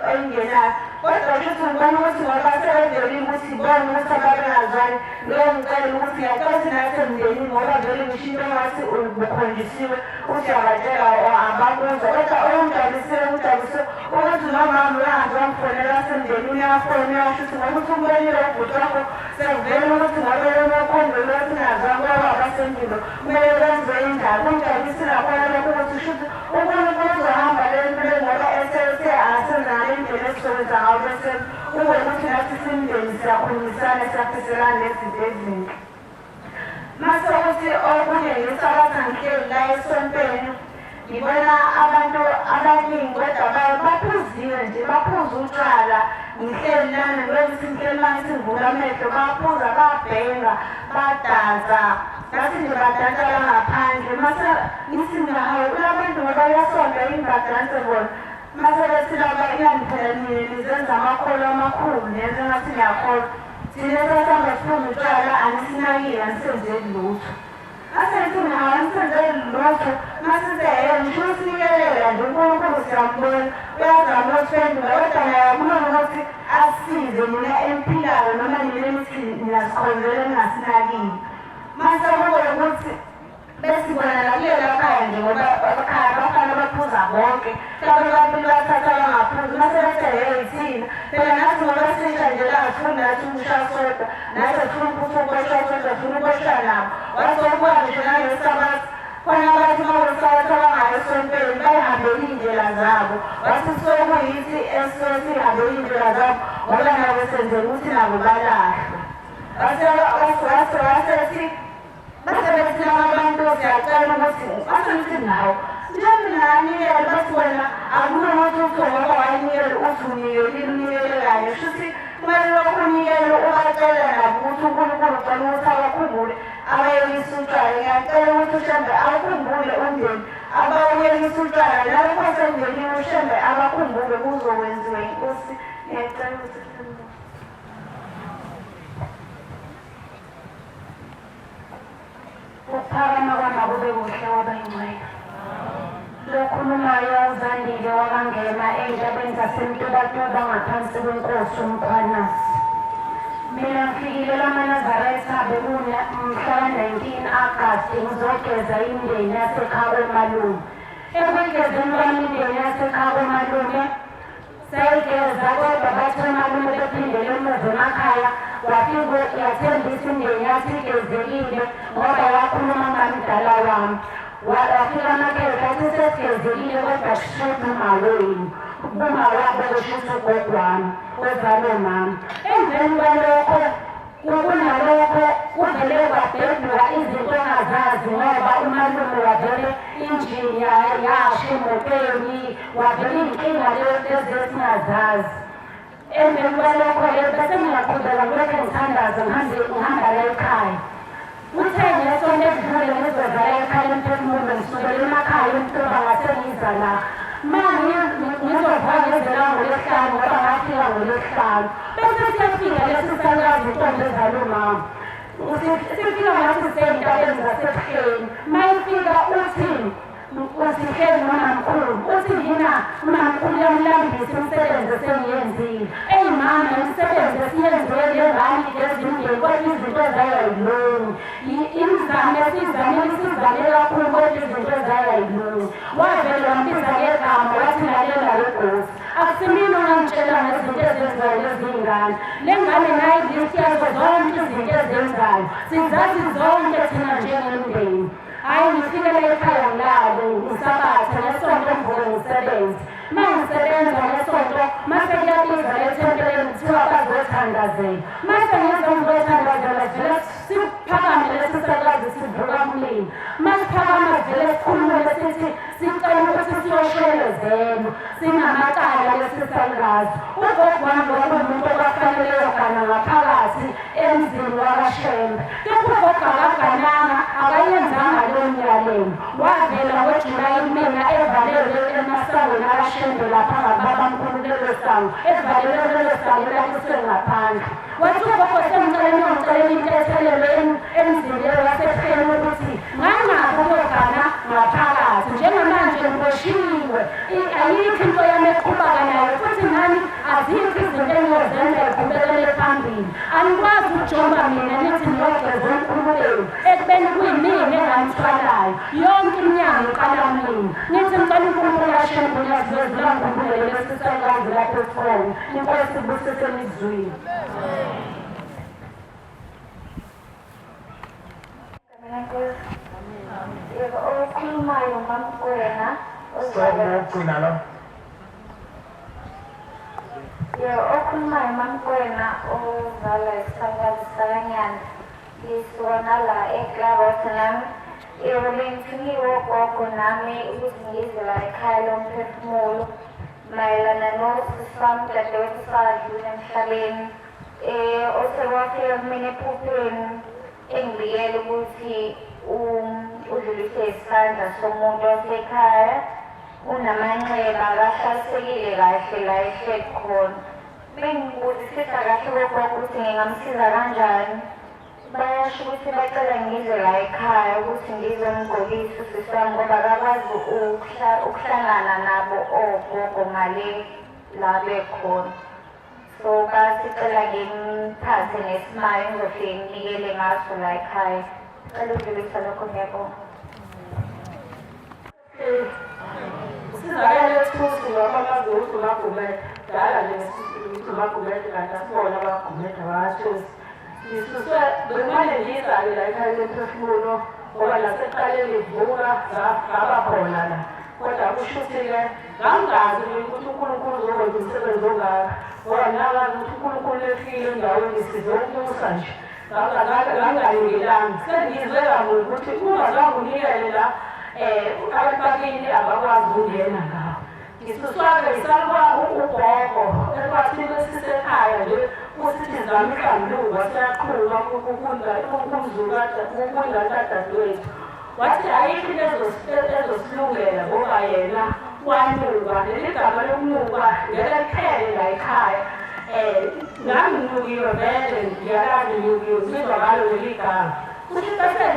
oyingenayo kodwa kusho ukuthi ngibona ukuthi ngoba sebevelile ukuthi ibona ukuthi ababengazwani ngiyongicela ukuthi ngiyacela ukuthi nathi emndenini ngoba vele ngisho into engathi ubukhonjisiwe uthi uyabatshela abakuzwa kodwa okungijabulisiwe ngijabulise ukuthi nomama uyazi wangifonela wasemndenini uyafona uyasho ukuthi ngoba uthi umbonile ubhuti wakho sekuvele ukuthi ngoba yena ukhombile ukuthi ngazwani kwaba abasempilo kumele kwenziwe indaba kungijabulisile nakhona lokho ukuthi shuthi uNkulunkulu uzohamba le mpilo ngoba esese asenza ngale ndlela esizowenza ngayo bese kube ukuthi nathi simndeni siyakhulumisana siyafiselana nezinto ezinhle. Mase kuthi okunye ngisabatha ngihleli la esontweni ngibona abantu abaningi kodwa baphuziwe nje baphuza utshwala ngihleli lana ngilokuthi ngihleli uma ngithi ngivula amehlo baphuza babhenga badansa ngathi nje badansa la ngaphandle mase ngithi mina hawu kulabantu ngoba kuyasonta yini badanse bona mase bethi laba ingani phela nina nizenza amakholo amakhulu nenze ngathi niyakholwa thina sasihamba siphuza utshwala anisinakile anisenzeli lutho Asethi mina angisenzeli lutho masithe ngisho usinikelela nje uNkulunkulu siyambona uyazama ukusiphendula kodwa naye akulona ukuthi asisize nina eniphilayo noma nina enithi niyasikhonzela ningasinakile mase kube ukuthi besibona nakulela khaya nje ngoba ekhaya abafana baphuza bonke mhlawumbe babili bathatha bangaphuzi mase bethe hey thina phela nathi ngoba sisha nje la sifuni nathi ukusha sodwa nathi sifuna ukuthi uboshwa sodwa sifuna uboshwa nabo wase ubuka ngisho nangesabatha khona abathi uma kusabatha bangayo esontweni bayihambele iy'ndlela zabo wathi kusuke kuyithi esuke sihambele iy'ndlela zabo ngoba nabo senzela ukuthi nabo balahlwe wase wasethi Base bethi laba bantu siyacela ukuthi base ngithi nawo nje mina nganikela bathi wena akulona ukuthi uthi ngoba wayinikela uthi unikelile unikele kanye shuthi kumele lokhu unikele ubatshele nabo ukuthi uNkulunkulu ucela ukuthi abakhumbule abayekisa utshwala ngiyacela ukuthi uShembe awukhumbule umndeni abawuyekisa utshwala nalokho semndenini uShembe abakhumbule kuzokwenziwa inkosi ngiyacela ukuthi Ukuphakama kwami akube kuhle wabayingcwele. Lokhulumayo uZandile wakaNgema ey'ntabeni zaseMtubatuba ngaphansi kwenkosi uMkhwanazi. Mina ngifikile lamaNazaretha bekumhla ka-19 Agasti ngizogeza imindeni yasekhaya komalume. Ekugezeni kwami imindeni yasekhaya komalume Sayigeza kodwa bathi omalume bephindele emuva emakhaya wafike yathembisa imndeni yathi igezekile ngoba wakhuluma mamdala wami wafika amakhehla athi sesigezekile kodwa kushuthi umawenu uma wabo kushuthi ugogo wami ozala umama emveni kwalokho Kunalokho kuvele kwabheduka izinto ongazazi ngoba umalume wavele injini yasha emotweni wavele iy'nkinga lezi esingazazi. Emveni kwalokho-ke bese ngiyaqhubeka ngilokhu ngithandaza ngihambe ngihamba la ekhaya. Kuthe ngesonto edlule ngizozala ekhaya emphefumulo ngisukela emakhaya eMtuba ngase ngiza la. Ma ngizovuka ngezela ngolwesihlanu ngoba ngafika ngolwesihlanu. Bese siyafika lesi salukazi intombi ezala umama. Sifika ngathi sisey'ntabeni zasebuhleni. Ma ifika uthi usihleli nomamkhulu uthi yina umamkhulu uyamlambisa umsebenzi esengiyenzile. Eyi mama imisebenzi esiyenzile le ngane igeza umndeni kodwa izinto zayo ayilungi. Imizamo esiyizamile isizame kakhulu kodwa izinto zayo ayilungi. Wavele wambiza ngegama wathi lalela wegosi. Akusimina ongangitshela ngezinto ezenzayo lezi ngane. Le ngane nayo ilist yazo zonke izinto ezenzayo. Sizazi zonke thina njengemndeni. Hhayi ngifikele ekhaya ngilale ngisabatha ngesonto ngivuke ngisebenze. Uma ngisebenza ngesonto mase kuyabiza ethempeleni kuthiwa bazothandazela. Mase ngize ngizothandazela sivele salukazi. Ugogo wami kwakuwumuntu okwakufanele eyogana ngaphakathi emzini wakaShembe. Kepha ugogo akagananga, akayenzanga leyo myalelo. Wavela ngoJulayi kumina evalelwe emasangweni akaShembe lapha ngakubabamkhulu kulelo sango, evalelwe kulelo sango elalisengaphandle. Wathi ugogo sengicela niyongicela intethelelo emzini leyo yaseKuhleni ukuthi ngangaphi ukuyogana ngaphakathi. Njengamanje ngiboshiwe, ayikho into yami eqhubaka nayo futhi nami azikho izinto engiyozenza ziqhubekele phambili. Anikwazi ukujomba mina nithi niyogeza omkhulu benu ekubeni kuyimina enganithwalayo. Yonke iminyango iqala kumina. Ngithi ngicela uNkulunkulu kaShembe uNyazi lwezulu angikhumbule lesi salukazi lapho esikhona. Inkosi ibusise nizwile. Yebo, okhulumayo uMamkwena. Sokugcina lo. Yebo, okhulumayo uMamkwena ozalwa isakazi sakanyana. Ngisuka nala eKlabot nami. Yebo, bengithunywe ugogo nami ukuthi ngize la ekhaya lomphefumulo mayelana nosisi wami udadewethu osadlula emhlabeni. Osekwafika kumina ephupheni engibikela ukuthi udluliswe isandla somuntu wasekhaya, unamanxeba akahlalisekile kahle la ehleli khona. Bengibuzisisa kahle kogogo ukuthi ngingamsiza kanjani. Bayasho ukuthi bacela ngize la ekhaya ukuthi ngizomgqokisa usisi wami ngoba akakwazi ukuhlangana nabo ogogo ngale la bekhona. So basicela ngimphathe nesimali ngizofike nginikele ngaso la ekhaya. Cela ukudlulisa lokho ngiyabonga. Usizakele thusi ngoba bazi ukuthi uMagumede. Dala nje ukuthi uMagumede kanti asibona abaGumede bakathusi. Ngisuswe bekumane ngiyizale la ekhaya lemphefumulo ngoba nasekuqaleni ngivuka ngaba khona la. Kodwa kusho ukuthi-ke ngangingazi mina ukuthi uNkulunkulu uzokwenza umsebenzi ongaka ngoba mina ngazi ukuthi uNkulunkulu efile endaweni sizokubusa nje. Ngangingalindelanga. Sengizwe kamuva ukuthi ungazange unikele la abantu bakini abakwazi ukungena ngawo. Ngisuswa-ke ngisalwa ugogo ekwathi sisekhaya nje usithi zama ihlambuluko siyaqhuba kukundla kadadewethu. Wathi ayikho into ezosilungela ngoba yena wanuka. Leli gama lokunuka ngeke liphele la ekhaya. Nami nginukiwe vele ngiyalazi nginukiwe ngizwa ngalo leli gama. Kusho bese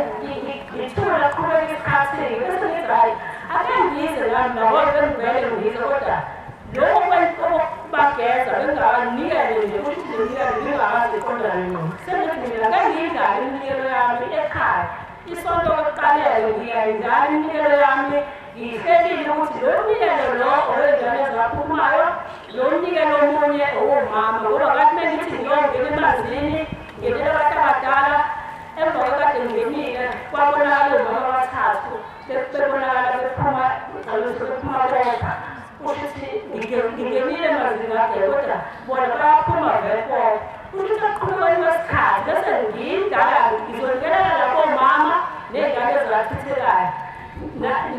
ngithula qhubeka isikhathi-ke bese ngithi hhayi ake ngize nami ngoba bengivele ngize kodwa lokho okubageza bengingabanikele nje kusho ukuthi nginikele ngingakaze iqondane ngqo. Sengithi mina ake ngiyidlale iminikelo yami ekhaya. Isonto kokuqalelo ngiyayidlala iminikelo yami ngiyihlelile ukuthi lo mnikelo lo owengane ezaphuphumayo lo mnikelo omunye owomama ngoba ngathi mengithi ngiyongena emanzini ngenela abantu abadala emva kwekade ngingenile kwabonakala omama abathathu bebonakala bephuma bephuma bopha kusho ukuthi ngingenile emanzini ngagela kodwa bona bayaphuma vele bopha kusho ukuthi ekuqhubekeni kwesikhathi bese ngiyindala ngizonikelela lapho omama ney'ngane ezibachithekayo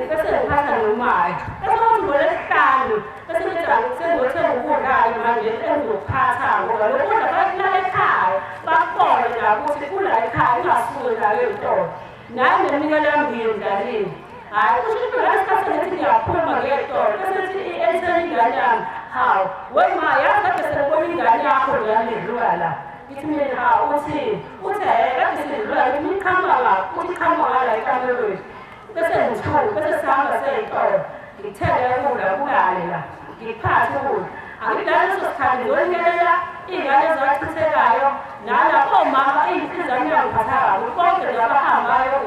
bese ngiphatha nomayo bese kuthi ngolwesihlanu bese ngithi sengiyothenga ukudla-ke manje engizokuphatha ngoba lokhu kudla bakulala ekhaya bakubone nabo ukuthi kula ekhaya kungasuki la ey'tolo nami neminikelo yami ngiyendlalile hhayi kusho ukuthi ngalesi sikhathi sengithi ngiyaphuma ngey'tolo bese ngithi eliseni ingane yami hawu wema yazi kade sengibona ingane yakho njalo idlula la ngithi mina hawu uthini uthi hhe kade sengidlula ngithi iqhamuka ngaphi uthi iqhamuka ngala ekamerweni bese ngithuka bese sihamba sey'tolo ngithenge ukudla kulale la ngikuphathe ukudla angidlali leso sikhathi ngiyonikelela iy'ngane ezachithekayo nalapho omama iy'nhliziyo yami iyangiphatha kabi konke nje abahambayo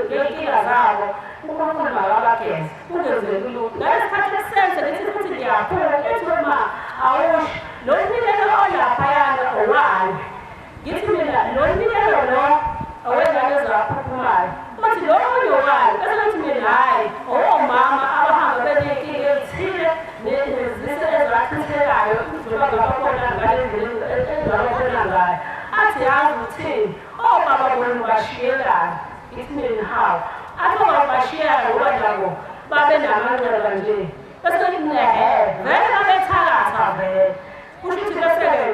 ngey'nkinga zabo uNkulunkulu makabageze kungenzeki lutho ngalesi sikhathi esenze ngithi futhi ngiyaphuma ngithi wema awusho lo mnikelo olaphayana owani Ngithi mina lo mnikelo lo owengane ezaphuphumayo uthi lo omunye owani bese ngithi mina hhayi owomama abahamba beney'nkinga ezithile nezise ezibachithekayo njengoba ngababona ngale ndlela engababona ngayo athi yazi uthini obaba bona ubashiyelani ngithi mina hawu athi obaba bashiyelani ngoba nabo babe namanxeba nje. Bese nginehe vele babethakatha vele. Kusho ukuthi bese-ke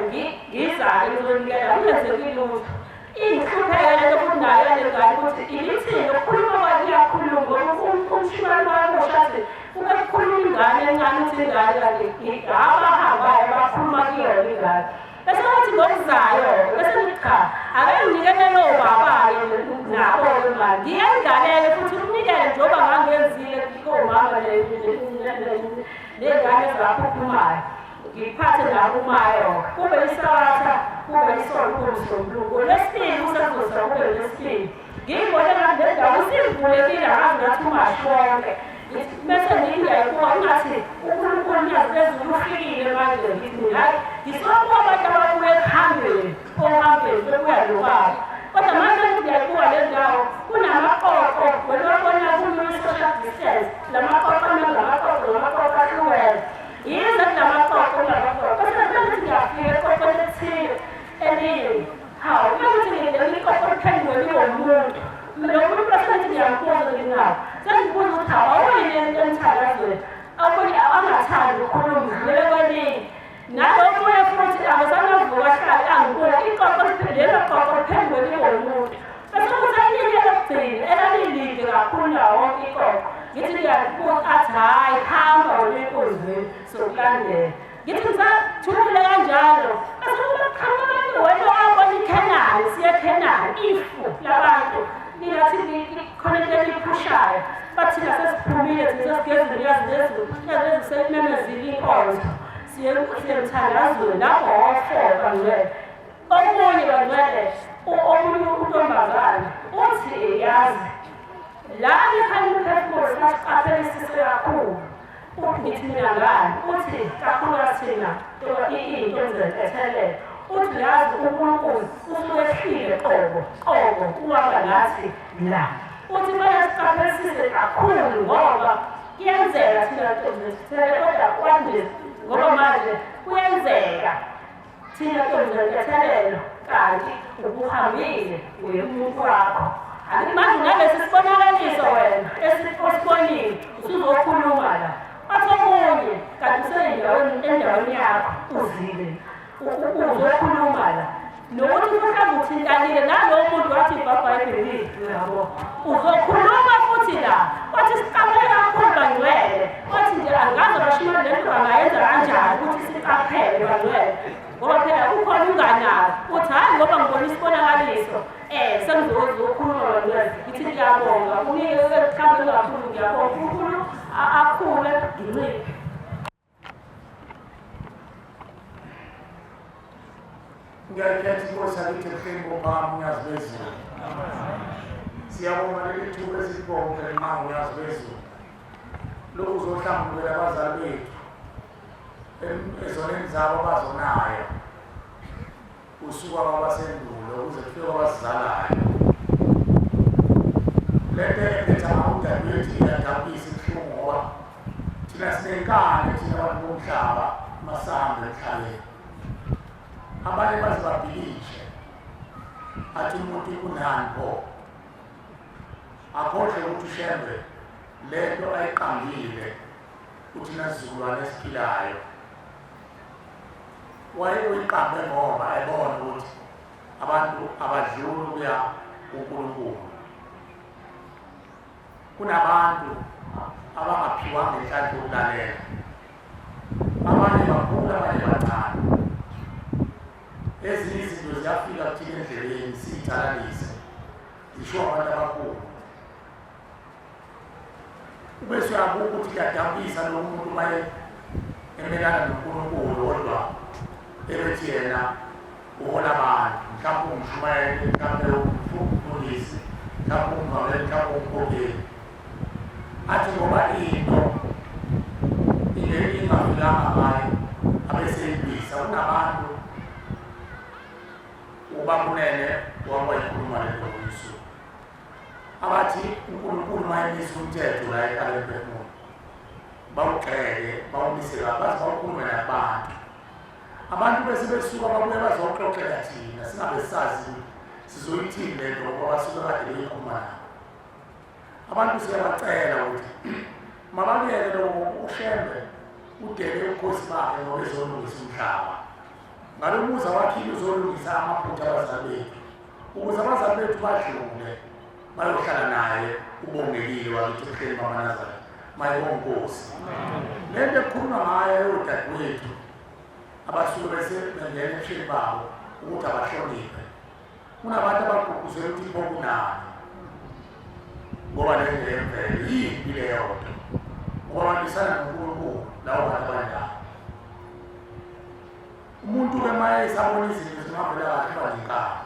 ngiza-ke ngizonikela kungenzeki lutho. Ingihlupheke lento futhi nayo le ngane ukuthi ibithini ukukhuluma kwakhe iyakhuluma ngoba umshimane wami ushathi uma kukhuluma ingane encane uthi ingane kanti abahambayo bakhuluma kuyona ingane. Bese kuthi ngokuzayo bese ngithi cha ake nginikele lowo baba-ke nabo-ke manje ngiyayidlalele futhi umnikele njengoba ngangenzile komama ney'ngane ezaphuphumayo ngiphathe nakumayo kube isabatha kube isonto kube umsombuluko ngolwesibili kusazosa kube lwesibili ngiyibone ngathi le ndawo isivulekile angazi ngathi umashi wonke bese ngiyayibuka ingathi uNkulunkulu nyazi lezulu ufikile manje ngithi hayi ngisonke abantu ababuya ekuhambeni ohambeni bebuya nobaba kodwa manje ngiyayibuka le ndawo kunamaqoqo wena wabona kuma-social distance la maqoqo ngamaqoqo ngamaqoqo ahlukene yize kunamaqoqo kunamaqoqo bese kuthi ngiyafika eqoqweni elithile elinye hawu uma kuthi leli qoqo liphenduke libe umuntu lo muntu bese ngiyambuza ngingawo sengibuza ukuthi hawu awuyini emthandazweni omunye angathandi ukukhuluma udlulele kwelinye nalomunye futhi akasanavuka ahlale angibuka iqoqo lelo qoqo liphenduke libe umuntu bese kuthi elinye lokugcina elalilide kakhulu nawo wonke iqoqo ngithi ngiyalibuka athi hhayi hamba wena enkonzweni sokulandela ngithi ngisathulile kanjalo bese kuba qhamuka abantu wena wabona ikhenali siye ekhenali ifu labantu ningathi khona into eliphushayo bathina sesiphumile thina sesigezile yazi lezi yazi seyimemezile inkonzo siye emthandazweni lapho ofoka ngcwele omunye bangcwele omunye untombazane uthi yazi la ekhaya umphefumulo sasiqaphelisise kakhulu uthi ngithi mina ngani uthi kakhulukazi thina into enzethelele uthi yazi uNkulunkulu usuke ehlile qobo qobo uhamba nathi la uthi kumele siqaphelisise kakhulu ngoba kuyenzeka thina ntombazane kodwa kwanje ngoba manje kuyenzeka thina ntombazane kanti ubuhambile uye umuntu wakho manje nalesi sibonakaliso wena osibonile usuzokhuluma la athi omunye kanti useyindaweni endaweni yakho uzile uzokhuluma la nokuthi mhlawumbe uthintanile nalowo muntu wathi ibhabhayibhelile uyabo uzokhuluma futhi la wathi siqaphele kakhulu bangcwele wathi nje angaze abashimane le nto bangayenza kanjani ukuthi siqaphele bangcwele ngoba phela ukhona unganaki uthi hhayi ngoba ngibona isibonakaliso um sengizokhuluma bangcwele ngithi ngiyabonga unike mhlawumbe ungakhulu ngiyabonga uNkulunkulu akhule nginciphe. Ngiyayikhetha inkosi yakithi ebuhleni bophakama unyazi lwezulu. Siyabonga leli thuba esilibonge nqangu unyazi lwezulu. Lokhu uzohlambulukela abazali bethu ezoneni zabo abazonayo usuku kwabasendulo ukuze kufike kwabasizalayo. Lento ephetha udadewethu iyadabukisa ibuhlungu ngoba thina sinenkani thina abantu bomhlaba masambe emhlabeni. Abanye baze babhilishe athi umuntu unani pho akhohlwe ukuthi uShembe lento ayiqambile uthi nasizukulwane esiphilayo waye uyiqambe ngoba ebona ukuthi abantu abadluli ukuya kuNkulunkulu. Kunabantu abangaphiwanga inhlanhla yokulalela, abanye bakhulu abanye bancane. Ezinye izinto ziyafika kuthina endleleni siyithalalise zishiwo abantu abakhulu, ubese uyabuka ukuthi kuyadabukisa lo muntu uma emelana noNkulunkulu kodwa ebethi yena uhola abantu, mhlawumbe ungumshumayeli, mhlawumbe umfundisi, mhlawumbe umvangeli, mhlawumbe umkhokheli, athi ngoba into ingafikanga ngaye abeseyilwisa. Kunabantu ubabunene wakwayikhuluma lento ngoyusuku abathi uNkulunkulu uma emisa umthetho la eqala emphefumulo bawugxeke bawumise kabi baze bawukhulume nakubantu. Abantu bese besuka babuye bazoxoxela thina singabe sazi ukuthi sizoyithini le nto ngoba basuke kade beyikhuluma nabo. Abantu siyabacela ukuthi Mabakuyeke lokho uShembe udele ubukhosi bakhe ngoba ezolungisa umhlaba. Ngalo muzi awakhile uzolungisa amaphutha abazali bethu ukuze abazali bethu badlule bayohlala naye uBongekile wakithi ebuhleni bamaNazaretha. Mayibonga Nkosi. Le nto ekukhulunywa ngayo yodadewethu abasuke bese bengena ebuhleni babo ukuthi abahloniphe. Kunabantu abagqugquzela ukuthi pho kunani ngoba le nto yemvelo yimpi leyo nto ngoba balwisana noNkulunkulu lawo bantu abanjalo. Umuntu-ke uma esabona izinto zimhambela kahle uba nenkani.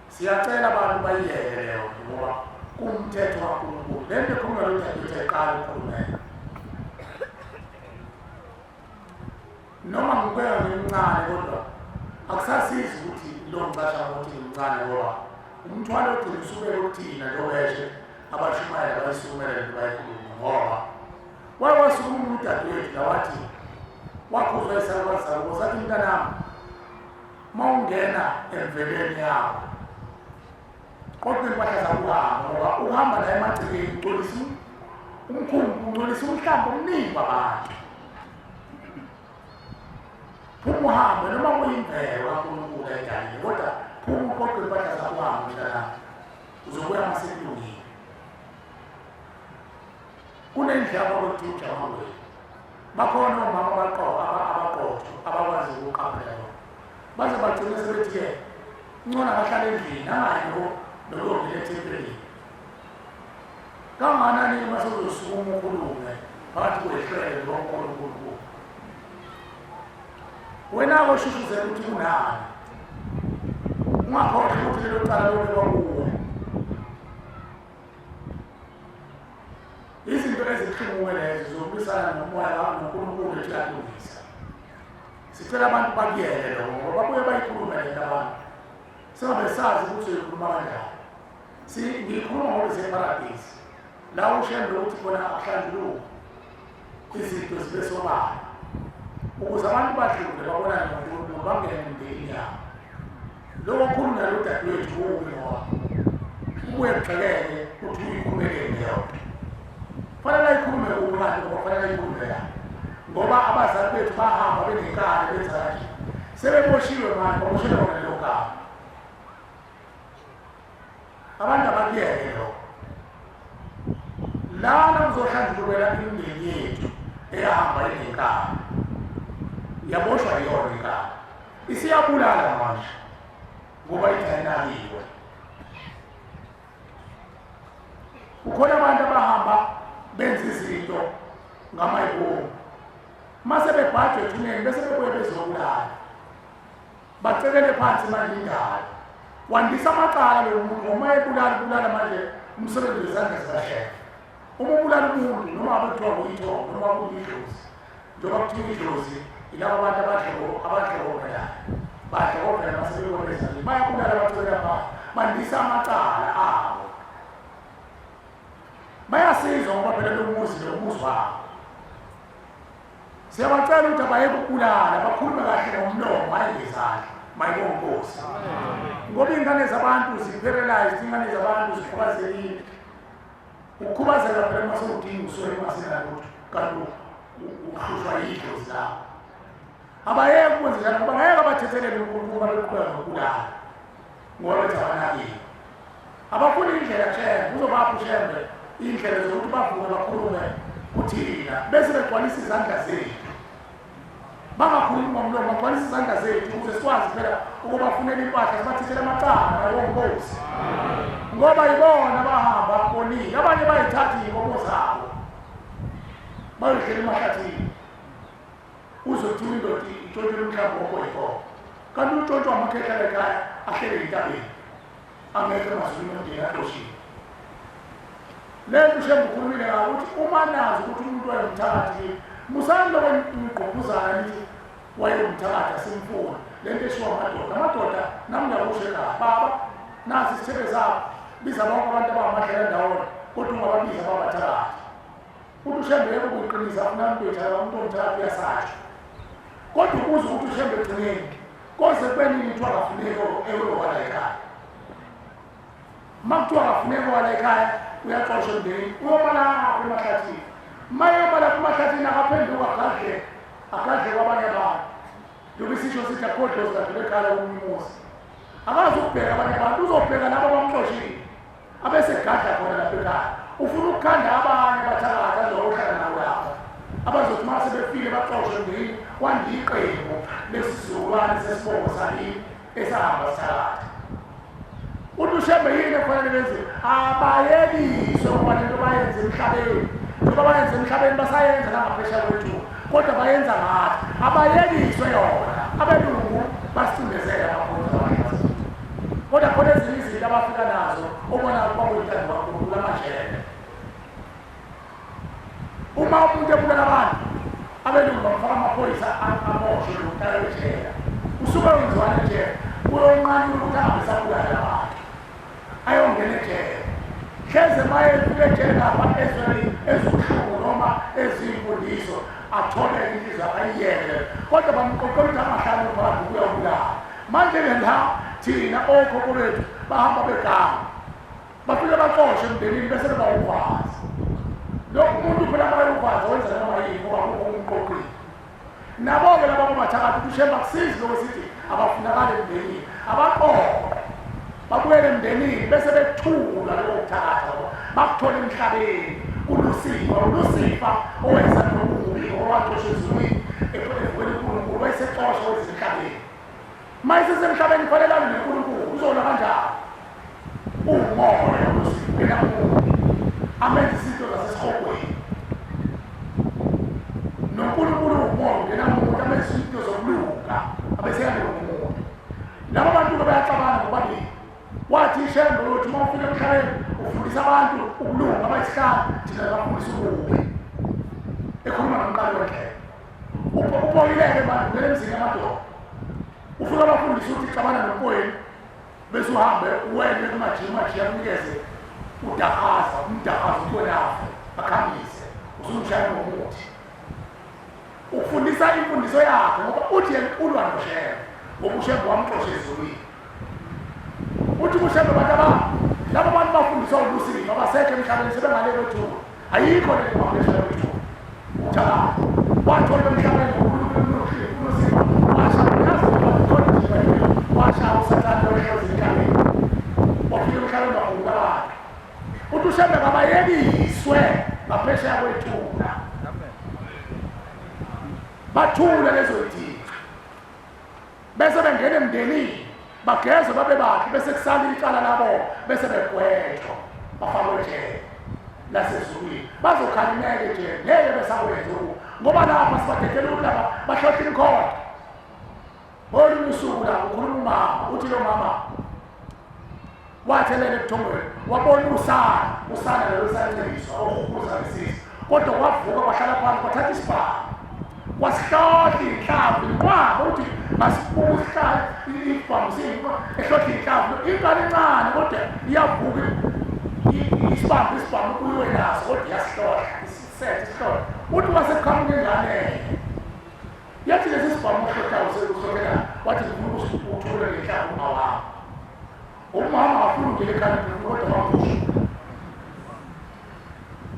Siyacela abantu bayiyeke leyo nto ngoba kuwumthetho kaNkulunkulu. Le nto ekhulunywa lo dadewethu ayiqali ukukhulumela. Noma ngibukeka ngimncane kodwa akusasizi ukuthi lo ngicasha ngokuthi ngimncane ngoba umthwalo ogcina usubeke kuthina njengoba abashumayela bayisukumela lento bayikhuluma ngoba wake wasukuma udadewethu la wathi wakhuzwa isalukazi sakubo sathi mntanami uma ungena emveleni yakho qoqa iy'mpahla zakho uhambe ngoba ukuhamba la emagcekeni ungcolisa umkhumbi ungcolisa umhlamba omningi wabantu. Phuma uhambe noma kuyimvelo kaNkulunkulu ayidalile kodwa phuma uqoqe iy'mpahla zakho uhambe mntanami uzobuya uma sekulungile. Kunendlu yakho kwekuthiwa uJamangweni bakhona omama abaqotho abakwazi ukuqaphela lokho baze bagcine sebethi-ke ngcono abahlala endlini angayi nokuyongena ethempelini. Kangakanani uma sewuzosukuma ukhulume phakathi kwehlele loNkulunkulu wena-ke oshushuzela ukuthi kunani ungakhohlwa ukuthi lelo cala lobekwa kuwe. Izinto ezibuhlungu-ke lezo zokulwisana nomoya noNkulunkulu ethi uyalungisa. Sicela abantu bakuyeke lokho ngoba babuye bayikhulume lento abantu singabe sazi ukuthi uyikhuluma kanjani. Ngiyikhuluma ngoba iseparadisi la uShembe ukuthi khona akuhlanjuluki izinto zibe sobala ukuze abantu badlule babonane noNkulunkulu bangene emndenini yabo. Lokho okukhulunywa lo dadewethu kubi ngoba ubuye kugxekeke ukuthi uyikhulumeleni leyo nto. Kufanele ayikhulume kubi kanti ngoba kufanele ayikhulume la ngoba abazali bethu bahamba benenkani benza kanje sebeboshiwe manje baboshelwa kona leyo nkani. Abantu abakuyeke lokho. Lana kuzohlanjulukela imindeni yethu eyahamba inenkani yaboshwa yiyona inkani isiyabulala manje ngoba ithi ayinakiwe. Kukhona abantu abahamba benza izinto ngamayibomu mase bebhajwe ethuneni bese bebuye bezobulala bacekele phansi manje indalo wandisa amacala lo muntu ngoba ebulala ubulala manje umsebenzi wezandla zikaShembe. Uma ubulala umuntu noma ngabe kuthiwa kuyithongo noma kuyidlozi njengoba kuthiwa idlozi yilabo abantu abadlokovelayo badlokovela mase bebona ezandleni bayabulala bacekela phansi bandisa amacala abo. Bayasizwa ngoba phela lo muzi lo muzi wabo. Siyabacela ukuthi abayeke ukubulala bakhulume kahle ngomlomo hhayi ngezandla. Mayibonga Nkosi. Ngoba iy'ngane zabantu zi-paralyzed, iy'ngane zabantu zikhubazekile. Ukukhubazeka phela uma sewudinga usuke ungasenalutho kanti uhlushwa yidlozi lakho. Abayeke ukwenza njalo ngoba ngeke abathethelele uNkulunkulu uma beqhubeka nokubulala ngoba bethi abanakiwe. Abafuni indlela Shembe, uzobapha uShembe indlela zokuthi bavuke bakhulume kuthina bese begcwalisa izandla zethu. Bangakhulumi ngomlomo, bagcwalise izandla zethu ukuze sikwazi phela ukubafunela impahla sibathithele amacala nabonkosi. Ngoba yibona abahamba bonile, abanye bayithatha iy'nkomo zabo bayodlela emahlathini. Uzwe kuthiwa indoda itshontshela umhlambi wonke oyinkomo. Kanti utshontshwa amakhehla ekhaya ahlele entabeni. Angekho emazulwini omndeni axoshiwe. Le nto uShembe ukhulumile ngayo ukuthi uma nazi ukuthi umuntu wayengumthakathi kini, musani lokho nigqugquzana nithi wayengumthakathi asimfuni. Le nto eshiwo amadoda. Amadoda nami ngiyakusho ekhaya, baba nasi isithebe sakho, biza bonke abantu abangamadlela ndawonye, kodwa ungababizi ababathakathi. Uthi uShembe yebo kuyiqinisa afuna umuntu umuntu omthakathi uyasatshwa. Kodwa ukuze ukuthi uShembe ekugcineni koze kube nini kuthiwa akafuneki ewala ekhaya. Uma kuthiwa akafuneki owala ekhaya Uyaxoshwa emndenini, uyobalapha emahlathini. Uma eyobalapha emahlathini akaphenduka agadle, agadle kwabanye abantu. Njengoba isisho sithi akukho dlozi kadlula ekhala komunye umuzi. Akazi ukubheka abanye abantu, uzobheka labo abamxoshile. Abese egadla khona lapha ekhaya. Ufuna ukukhanda abanye abathakathi azohlala nabo lapha. Abazothi uma sebefile baxoshwe emndenini, kwande iqembu lesizukulwane sesibongo sakini esahamba sithakatha. Uthi uShembe yini ekufanele benziwe? Abayekiswe ngoba lento bayenze emhlabeni. Njengoba bayenze emhlabeni basayenza nangaphesheya kwethu. Kodwa bayenza ngathi. Abayekiswe yona. Abelungu basicindezela kakhulu abahlaziyi. Kodwa khona ezinye izinto abafika nazo obona kwakuyintando kaNkulunkulu amajele. Uma umuntu ebulala abantu, abelungu bamfaka amaphoyisa aboshwe nokuhlala ejele. Usuke wenziwani ejele? Uyonqanyula ukuthi angabe esabulala abantu. Ayongena ejele. Hleze uma efika ejele lapha ezweni ezibuhlungu noma eziyimfundiso athole inhliziyo yakhe ayiyeke. Kodwa bamqoqela ukuthi angahlali umphakathi uyawubulala. Manje-ke la thina okhokho bethu bahamba beganga. Bafike baxoshe emndenini bese beba uvazi. Lo umuntu phela makayuvazi wenza noma yini ngoba kukho umqoqile. Nabo-ke laba bomathakathi kushemba akusizi lokho sithi abafunakali emndenini. Abaqoqe babuyele emndenini bese bethula lokho kuthakatha ngoba bakuthola emhlabeni kuLusifa. ULusifa owenza nobubi ngoba waxoshwa ezulwini evukela uNkulunkulu wayesexoshwa weza emhlabeni. Uma isesemhlabeni kufanele alwe noNkulunkulu, uzolwa kanjani? Uwumoya ungena kumuntu, amenze izinto zasesihogweni. NoNkulunkulu uwumoya ungena kumuntu, amenze izinto zokulunga, abese eyalunga umuntu. Laba bantu-ke bayaxabana bobabili. Wathi iShembe uyothi uma ufika emhlabeni ufundisa abantu ukulunga abayisihlanu, thina sibafundisa ububi. Ekhuluma nomqali wendlela. Upoyileke manje ungena emzini yamadoda. Ufika abafundisa ukuthi xabana nomfowenu bese uhambe uwele kumajiya umajiya akunikeze udahaza umdahaza ukuthi wena afe akhambise usumshaya ngomuthi. Ufundisa imfundiso yakhe ngoba uthi yena ulwa noShembe ngoba uShembe wamxosha ezulwini. Uthi kuShembe bantu abami laba bantu bafundiswa uLusifa abasekho emhlabeni sebengale kwethuna. Ayikho le nto ngaphesheya kwethuna. Uthakatha. Wathola emhlabeni uLusifa washaya yazi khona nje washaya uSathane wehlozi emhlabeni. Wafika emhlabeni wagula abantu. Uthi uShembe kabayekiswe ngaphesheya kwethuna. Bathule lezo yidingo. Bese bengena emndenini bagezwe babe bahle bese kusala icala labo bese begwetshwa bafakwe ejele lasezulwini bazokhalimeka ejele ngeke besakwenza lokhu ngoba lapha sibadedela ukuthi laba bahlohla imikhonto ngolunye usuku la ukhuluma umama uthi lo mama Wathelela ebuthongweni wabona usana, usana lolo lusanceliswa okuhuza ngesisu. Kodwa wavuka wahlala phansi wathatha isibhamu. Wasihlohla inhlamvu inqwaba uthi masibuka usihlala isibhamu siyinqwa ehlohla inhlamvu ingane encane kodwa iyavuka isibambe isibhamu kuyiwe naso kodwa iyasihlohla isisethe isihlohla uthi waseqhamuka ingane yathi lesi sibhamu ohlohlayo sekuhlohlela wathi ngifuna ukuthula ngenhlamvu uma wami Umama afuna ungena ekhaya kodwa wakusho.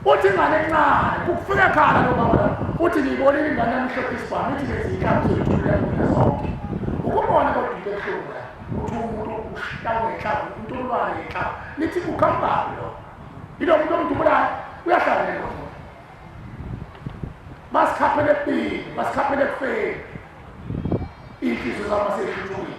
Uthi ingane encane kufika ekhala lo mama la. Uthi ngiyibonile ingane yami ihlophe isibhamu ithi lezi inhlamvu uzoyithulela mina zonke. Ukubona kodwa into ebuhlungu la. Uthi umuntu ushawa ngenhlamvu, intolwane ngenhlamvu. Nithi uqhamukapi lo? Yilo muntu omdubulayo uyahlangana lo muntu. Basikhaphele ekubini, basikhaphele ekufeni. Iy'nhliziyo zabo masey'hlutshukile.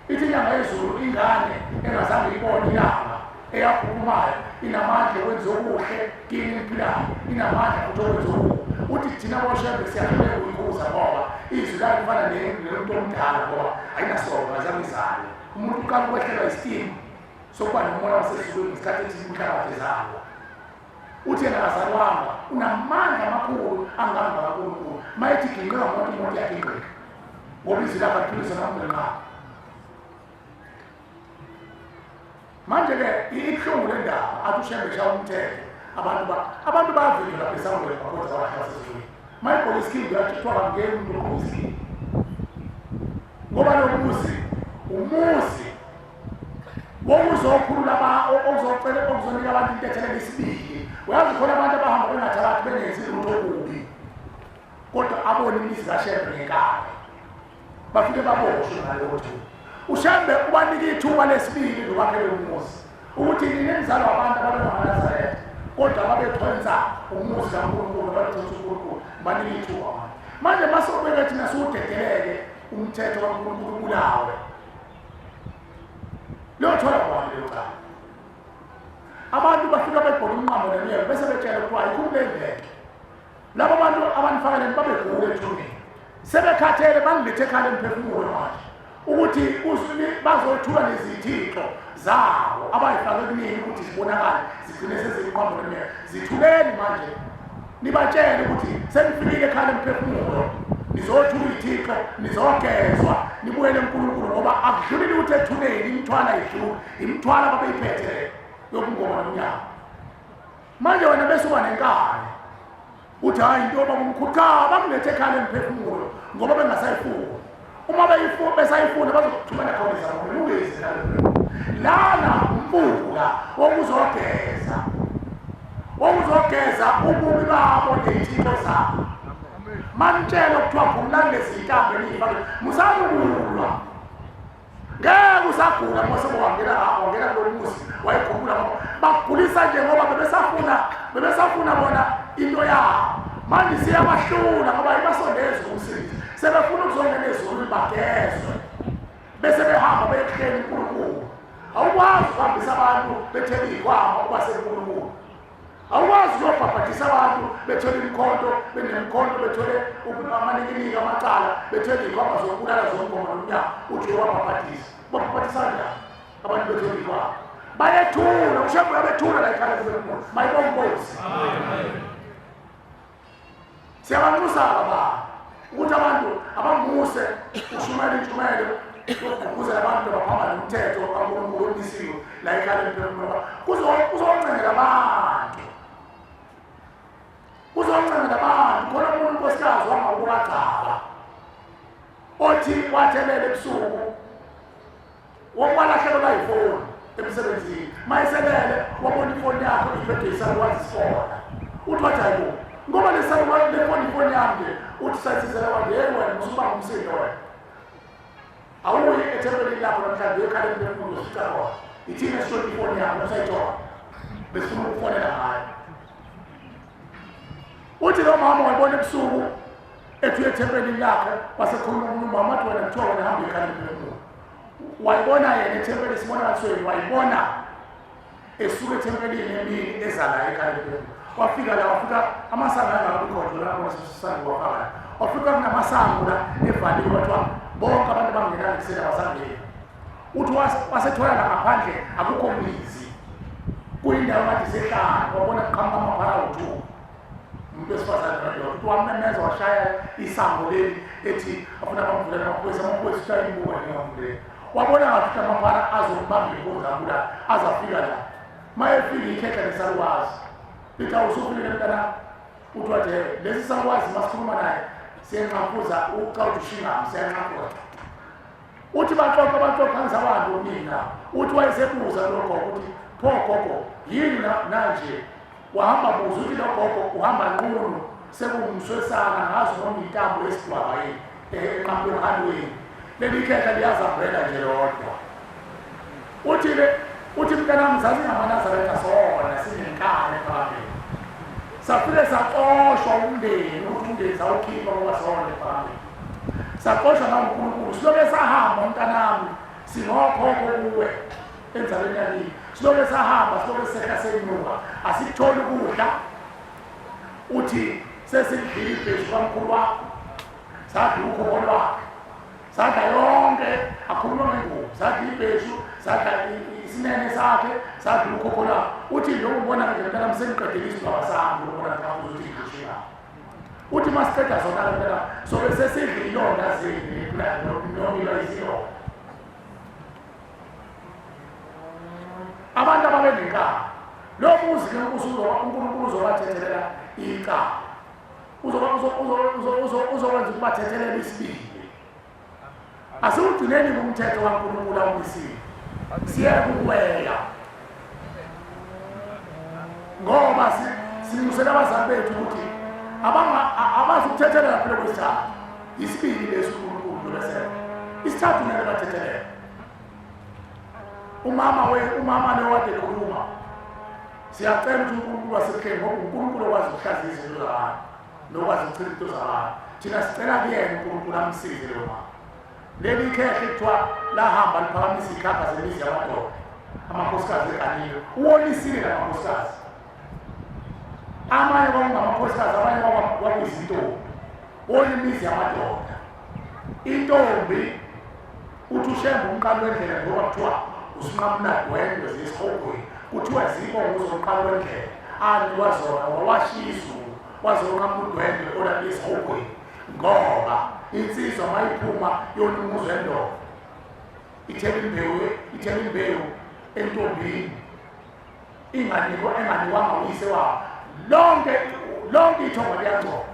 Ithi inyanga yezulu ingane engazange ibone ilanga eyaphuphumayo inamandla okwenza okuhle kini niphilayo inamandla futhi okwenza okubi. Uthi thina boShembe siyahluleka ukuyikhuza ngoba izwi layo lifana nelomuntu omdala ngoba ayinasoka azange izalwe. Umuntu uqala ukwehlelwa isitimu sokuba nomoya wasezulwini ngesikhathi ethi umhlabathi ezalwa. Uthi yena akazalwanga, unamandla amakhulu anganga kaNkulunkulu. Uma ethi ginqika ngomuntu umuntu uyaginqika. Ngoba izwi lakhe aliphilisa noma ungenqaba. Manje-ke ibuhlungu le ndaba athi uShembe shaya umthetho abantu ba abantu bayavinjwa lapha esangweni bakhonza abahle basezulwini. Uma igqoke isikhindi uyathi kuthiwa kangeni umuntu ogqoke isikhindi. Ngoba lo muzi umuzi wokuze Okuzokhulula okuzocela okuzonika abantu intethelelo isibili. Uyazi khona abantu abahamba bengathakathi bengenzi lutho okubi. Kodwa abona imizi kaShembe ngenkani. Bafike baboshwe ngalokho thuba. UShembe ubanika ithuba lesibili lokwakhela umuzi. Ukuthi nina nizalwa abantu ababengamaNazaretha kodwa babethwensa umuzi kaNkulunkulu, babethwensa uNkulunkulu, banika ithuba manje. Manje masokubeke thina siwudedeleke umthetho kaNkulunkulu ubulawe. Liyothola kubani lelo cala? Abantu bafika bebhola umnqambo nemiyeko bese betshela kuthiwa ayikhululeki lento. Laba bantu abanifakeleni babegula ethuneni. Sebekhathele bangilethe ekhaya lemphefumulo manje ukuthi bazothula nezithixo zabo abayifake kunini ukuthi zibonakale zigcine sezinqambo nemiyeko. Zithuleni manje nibatshele ukuthi senifikile ekhaya lemphefumulo nizothula iy'thixo nizogezwa nibuyele kuNkulunkulu ngoba akudluli lutho ethuneni imithwalo ayidluli imithwalo ababeyiphethe yobungoma nomnyama manje wena bese uba nenkani uthi hhayi into yoba umkhulu cha bakulethe ekhaya lemphefumulo ngoba bengasayifuni uma besayifuna bazokuthumela khona izangoma ungezi lana umfula wokuzogeza wokuzogeza ububi babo ney'thixo zabo manitshele kuthiwa phumulani lezintambo eniyifake musani ukulwa ngeke usagula mose wangena wangena kulo muzi wayekhumbula ngoba bakugulisa nje ngoba bebesafuna bebesafuna bona into yabo manje siyabahlula ngoba ibasondeza umsindisi sebefuna ukuzongena ezulwini bagezwe bese behamba beyekuhleni uNkulunkulu awukwazi ukuhambisa abantu bethele iy'khwama uba senkulunkulu awukwazi ukuyobhabhadisa abantu bethwele imikhonto benemikhonto bethwele amanikiniki amacala bethwele iy'khwama zokubulala zomngoma nomnyama uthi uyobabhabhadisa ubabhabhadisa kanjani abantu bethwele iy'khwama bayethula ushembe uyabethula la ekhaya kubemuntu mayibonga inkosi Siyabanxusa-ke abantu ukuthi abantu abamuse ushumayela intshumayelo yokugqugquzela abantu baphambane nomthetho kaNkulunkulu omisiwe la ekhaya lemphefumulo kuzoncengela abantu kuzoncengela abantu khona omunye unkosikazi wangakubagcaba othi wathelela ebusuku Walahlekelwa yifoni emsebenzini. Mayeselele wabona ifoni yakhe iphethwe isalukwazi sona. Uthi wathi hayibo ngoba lesalukwazi lefoni ifoni yami nje uthi sayisizela kwanje yey wena usubanga umsindo wena. Awuyi ethempelini lakho namhlanje uyekhala emphefumulo uzofica khona. Ithina esishontsha ifoni yakho usayithola. Besifuna ukufonela ngayo. Uthi lo mama wayibona ebusuku ethi uye ethempelini lakhe wasekhuluma omunye umama wathi wena kuthiwa wena hamba uyekhala emphefumulo. Wayibona yena ethempelini isibonakalisweni wayibona esuka ethempelini emini eza la ekhaya lemphefumulo. Wafika la wafika amasango ayengakabi khona la bona sisango wafaka la. Wafika kunamasango la evaliwe kwathiwa bonke abantu abangenayo ekuseni abasangeni. Uthi wasethola la ngaphandle akukho mlizi. Kuyindawo ngathi isehlane wabona kuqhamuka amaphara awu-two. Umuntu wesifazane nondoda uthi wamemeza washaya isango leli ethi afuna bamvulela amaphoyisa amaphoyisa ushaya imbuka njengamvulela wabona ngathi amaphara azombamba inkunzi abulala azafika la mayefika ikhehla lesalukazi lithi awusufikile mntana uthi wathi lesi salukazi masikhuluma naye siyanqampuza ucawuthi ushingami siyanqampuza uthi baxoxa baxoxa ngisabantu mina uthi wayesebuza lo gogo ukuthi pho gogo yini nanje Wahamba buza uthi lo gogo uhamba nqunu sekuwumswesana ngazi noma intambo yesidwaba yini enqamula okhalweni. Leli khehla liyazambela nje lodwa. Uthi le uthi mntanami sasingamaNazaretha sona sinenkani ephakameni. Safike saxoshwa umndeni ukuthi umndeni sawukhipha ngoba sona ephakameni. Saxoshwa nawuNkulunkulu siloke sahamba mntanami singokhokho kuwe. Enzalweni yakini siloke sahamba siloke sehla senyuka asikutholi ukudla uthi sesidlile ibheshu kamkhulu wakho sadla ukhokho lwakhe sadla yonke akhuluma ngengubo sadla ibheshu sadla isinene sakhe sadla ukhokho lwakhe uthi njengoba ubona nje mntanami sengiqedile isigaba sami ubona ngapha uthi ngishila uthi masiqeda zona mntanami sobe sesidla ilonda zenu nomilo izilonda Abantu ababenenkani lo muzi ke uNkulunkulu uzobathethelela icala uzokwenza ukubathethelela isibili asiwugcineni umthetho kaNkulunkulu awumisile. Siyeke ukuweya ngoba sinxusela abazali bethu ukuthi abazi ukuthethelela phela kwesithathu. Isibili lesi uNkulunkulu bese isithathu ngeke bathethelele. Umama we umama lo wade khuluma, siyacela ukuthi uNkulunkulu wasebuhleni, ngoba uNkulunkulu okwazi ukuhlaziya izinto zabantu nokwazi ukuchitha into zabantu. Thina sicela kuyena uNkulunkulu amsize lo mama. Leli khehle kuthiwa lahamba liphakamisa ikhapha zemizi yamadoda, amakhosikazi eganiwe, uwonisile la makhosikazi. Amanye kwakungamakhosikazi, abanye kwakuyizintombi. Wona imizi yamadoda. Intombi uthi uShembe umqali wendlela, ngoba kuthiwa usinqamula dwendwe ziyesihogweni, kuthiwa zibongo uzomqali wendlela anikwa zona ngoba washiya izulu wazonqamula udwendwe olapha esihogweni, ngoba insizwa mayiphuma yona umuzi wendoda ithela imbewu, ithela imbewu entombini inganikwa, enganikwanga uyise wawo. Lonke lonke ithongo liyangcola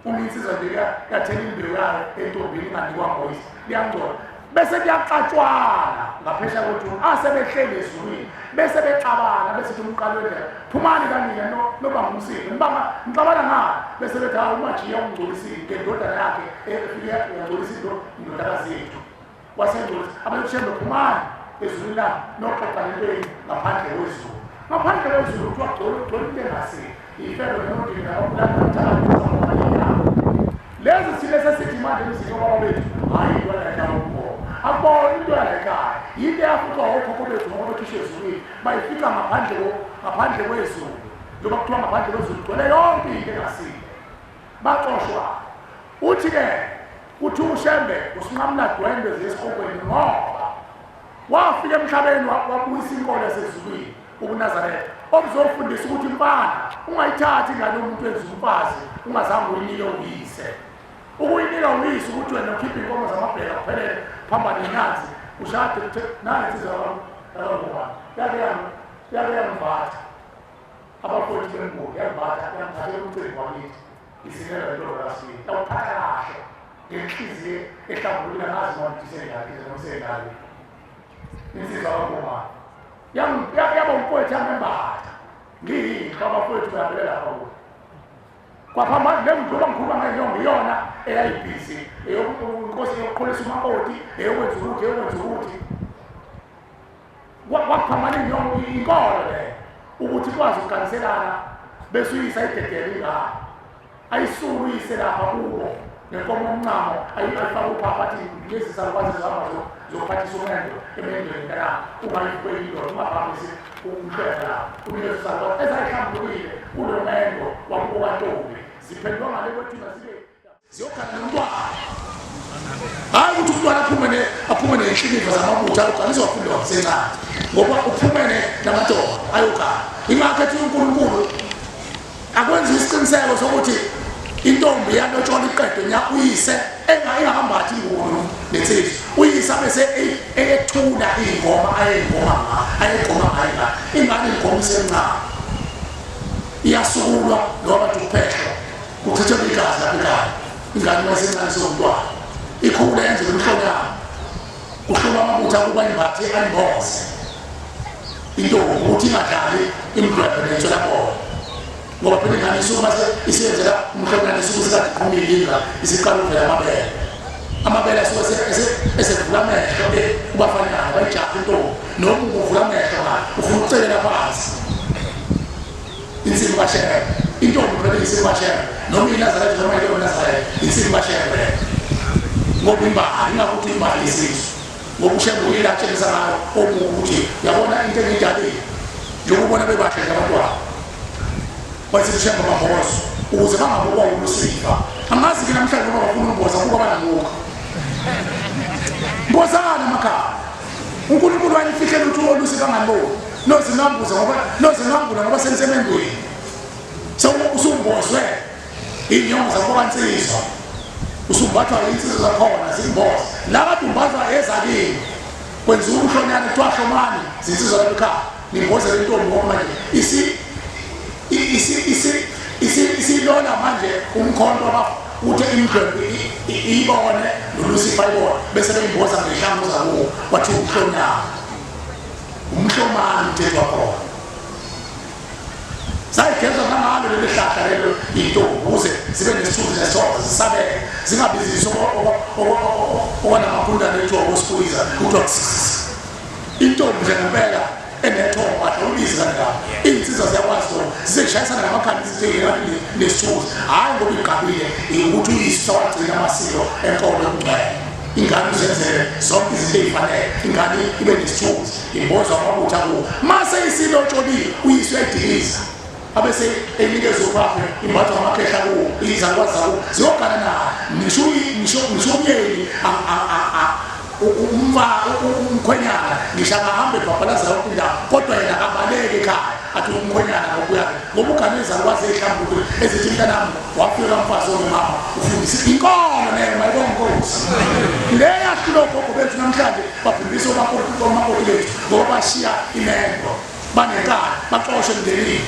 uma insizwa nje yathela imbewu yayo entombini inganikwanga uyise, liyangcola. Bese kuyaxatshwana ngaphesheya kwethuna, asebehleli ezulwini bese bexabana, bese thi umqali wendlela, phumani kanina noba ngumsindo, nibanga nixabana ngani? Bese bethi hawu, uMajiya ungcolisile ngendodana yakhe efike yangcolisa indodakazi yethu, wasengcolisa. Abanye phumani ezulwini lami noxoxa lento yenu ngaphandle kwezulu. Ngaphandle kwezulu kuthiwa kugcwele, kugcwele into engasile, ifebe nonodini nababulali. Lezi thina sesithi manje emzini obaba bethu, hhayi, into yalayikhaya umgomo akubona into yalayikhaya, yinto eyafuqwa okhokho bethu ngoba bekhishwe ezulwini, bayifica ngaphandle kwezulu. Njengoba kuthiwa ngaphandle kwezulu kugcwele yonke into engasile, baxoshwa. Uthi-ke kuthi uShembe usinqamula dwendwe ziyesihogweni, ngoba wafika emhlabeni wabuyisa inkolo yasezulwini, ubuNazaretha obuzofundisa ukuthi mfana ungayithathi ingane yomuntu wenza umfazi ungazange uyinike uyise. Ukuyinika uyise ukuthi wena ukhiphe inkomo zamabheka kuphelele, phambane nenanzi ushade nayi insizwa yakangubani yake yamvatha abafowethu bembuki, yamvatha, yamthathela umcimbi wakithi, isinela lentombi kasibili, yawuphatha kahle ngenhliziyo ehlambulukile. Angazi noma isengakhi noma isengaki insizwa kaNgomane yaba umfowethu, yangembatha ngiyinhlo, abafowethu behambele lapha kuyo kwaphambana le njengoba ngikhuluma ngenyongo, iyona eyayibhizi inkosi yokuqholisa umakoti, eyokwenza ukuthi, eyokwenza ukuthi kwakuphambana inyongo, inkolo le ukuthi ikwazi ukuganiselana, bese uyisa idedele ingane, ayisuke uyise lapha kubo ngenkomo yomncamo, ayifake uphapha, athi lezi salukwazi zihamba zokuphathisa umendo emendweni mntanami, ungayifike indoda ungaphakamisi umhlwehlwe lapho, unikeze usalukwazi ezayihlambulukile kulo mendo wakubo kantombi, ziphendulwa ngale kwethuna zibe ziyogana nomntwana. Hhayi ukuthi umntwana aphume ney'nhliniva zamabutho ayogana, izofunda wasencane ngoba uphumene namadoda ayogana. Ingakho ethi uNkulunkulu akwenza isiqiniseko sokuthi intombi yalotshola iqedwe nya uyise engakambathi ingubo nensizwa, uyise abese eyethula iy'ngoma ayey'ngoma ayegoma ngayo ingane. Ingane ingoma isencane iyasukulwa noma bathi ukuphehlwa, kuchithelwa igazi lapha ekhaya. Ingane uma isencane sewumntwana ikhule yenzelwe umhlonyana, kuhlolwa amabutho akuba imbathe alimboze intombi ukuthi ingadlali imdlwembe nenswelabona, ngoba phela ingane isuke mase isiyenzela umhlonyana, isuke isikade iqhumile inga isiqala ukuvela amabele, amabele asuke esevula amehlo kubafanana bayijaha intombi, noma unguvula amehlo ngayo ufuna ukucelela phansi insimu kaShembe. Intombi phela insimu kaShembe, noma iNazaretha noma into yoNazaretha, insimu kaShembe, ngoba imbali ingakuthi imbali isizwe, ngoba uShembe uyila atshengisa ngayo omubi ukuthi yabona into engiyidalile, njengoba ubona bebahle nje abantwana. Wathi uShembe bambozo ukuze bangabukwa uLusifa. Angazi-ke namhlanje ngoba bafuna umboza kuba banamuka mbozana amakhaya. uNkulunkulu wanifihlela ukuthi uLusifa anganiboni, nozinambuza ngoba nozinambula ngoba senisemendweni, usumbozwe iy'nyongo zakubo kansizwa, usumbathwa iy'nsizwa zakhona zimboza la kade umbathwa ezakini, kwenziwa umhlonyane, kuthiwa hlomani zinsizwa lapha ekhaya, nimbozele intombi, ngoba manje isilola manje umkhonto uthe imdlwembe iyibone noLusifa ayibone, bese beyimboza ngehlangu zakuwo, kwathiwa umhlonyane. umthetho wakhona. Sayigezwa nangalo leli hlahla lelo intombi ukuze zibe nesithunzi nesithoba zisabeke zingabizisi okwanamagundane ethiwa osikwiza kuthiwa intombi nje ngempela enethongo kahle ubizi kanjalo. Iy'nsizwa ziyakwazi lokho, zizeshayisana ngamakhanda izinto nesithunzi, hhayi ngoba igqabile ukuthi uyise wagcina amasiko enkolo yokungcwele. Ingane uzenzele zonke izinto ey'fanele, ingane ibe nesithunzi, imbozwa amabutho akuwo. Mase isilotsholiwe uyise uyayidiliza abese enikeza uphaphe imbathwa amakhehla kuwo izalukwazi zakuwo ziyogana naye ngisho ngisho umyeni umkhwenyana ngisho angahamba ebhabhalaza yonke indawo kodwa yena akabaleki ekhaya athi umkhwenyana ngokuya ngoba ugane izalukwazi ey'hlambulukile ezithi mntanami wafika mfazi ongumama ufundisa inkolo leyo mayibonga inkosi le yahlula ogogo bethu namhlanje babhumbisa omakoti bethu ngoba bashiya imendo banenkani baxoshwe emndenini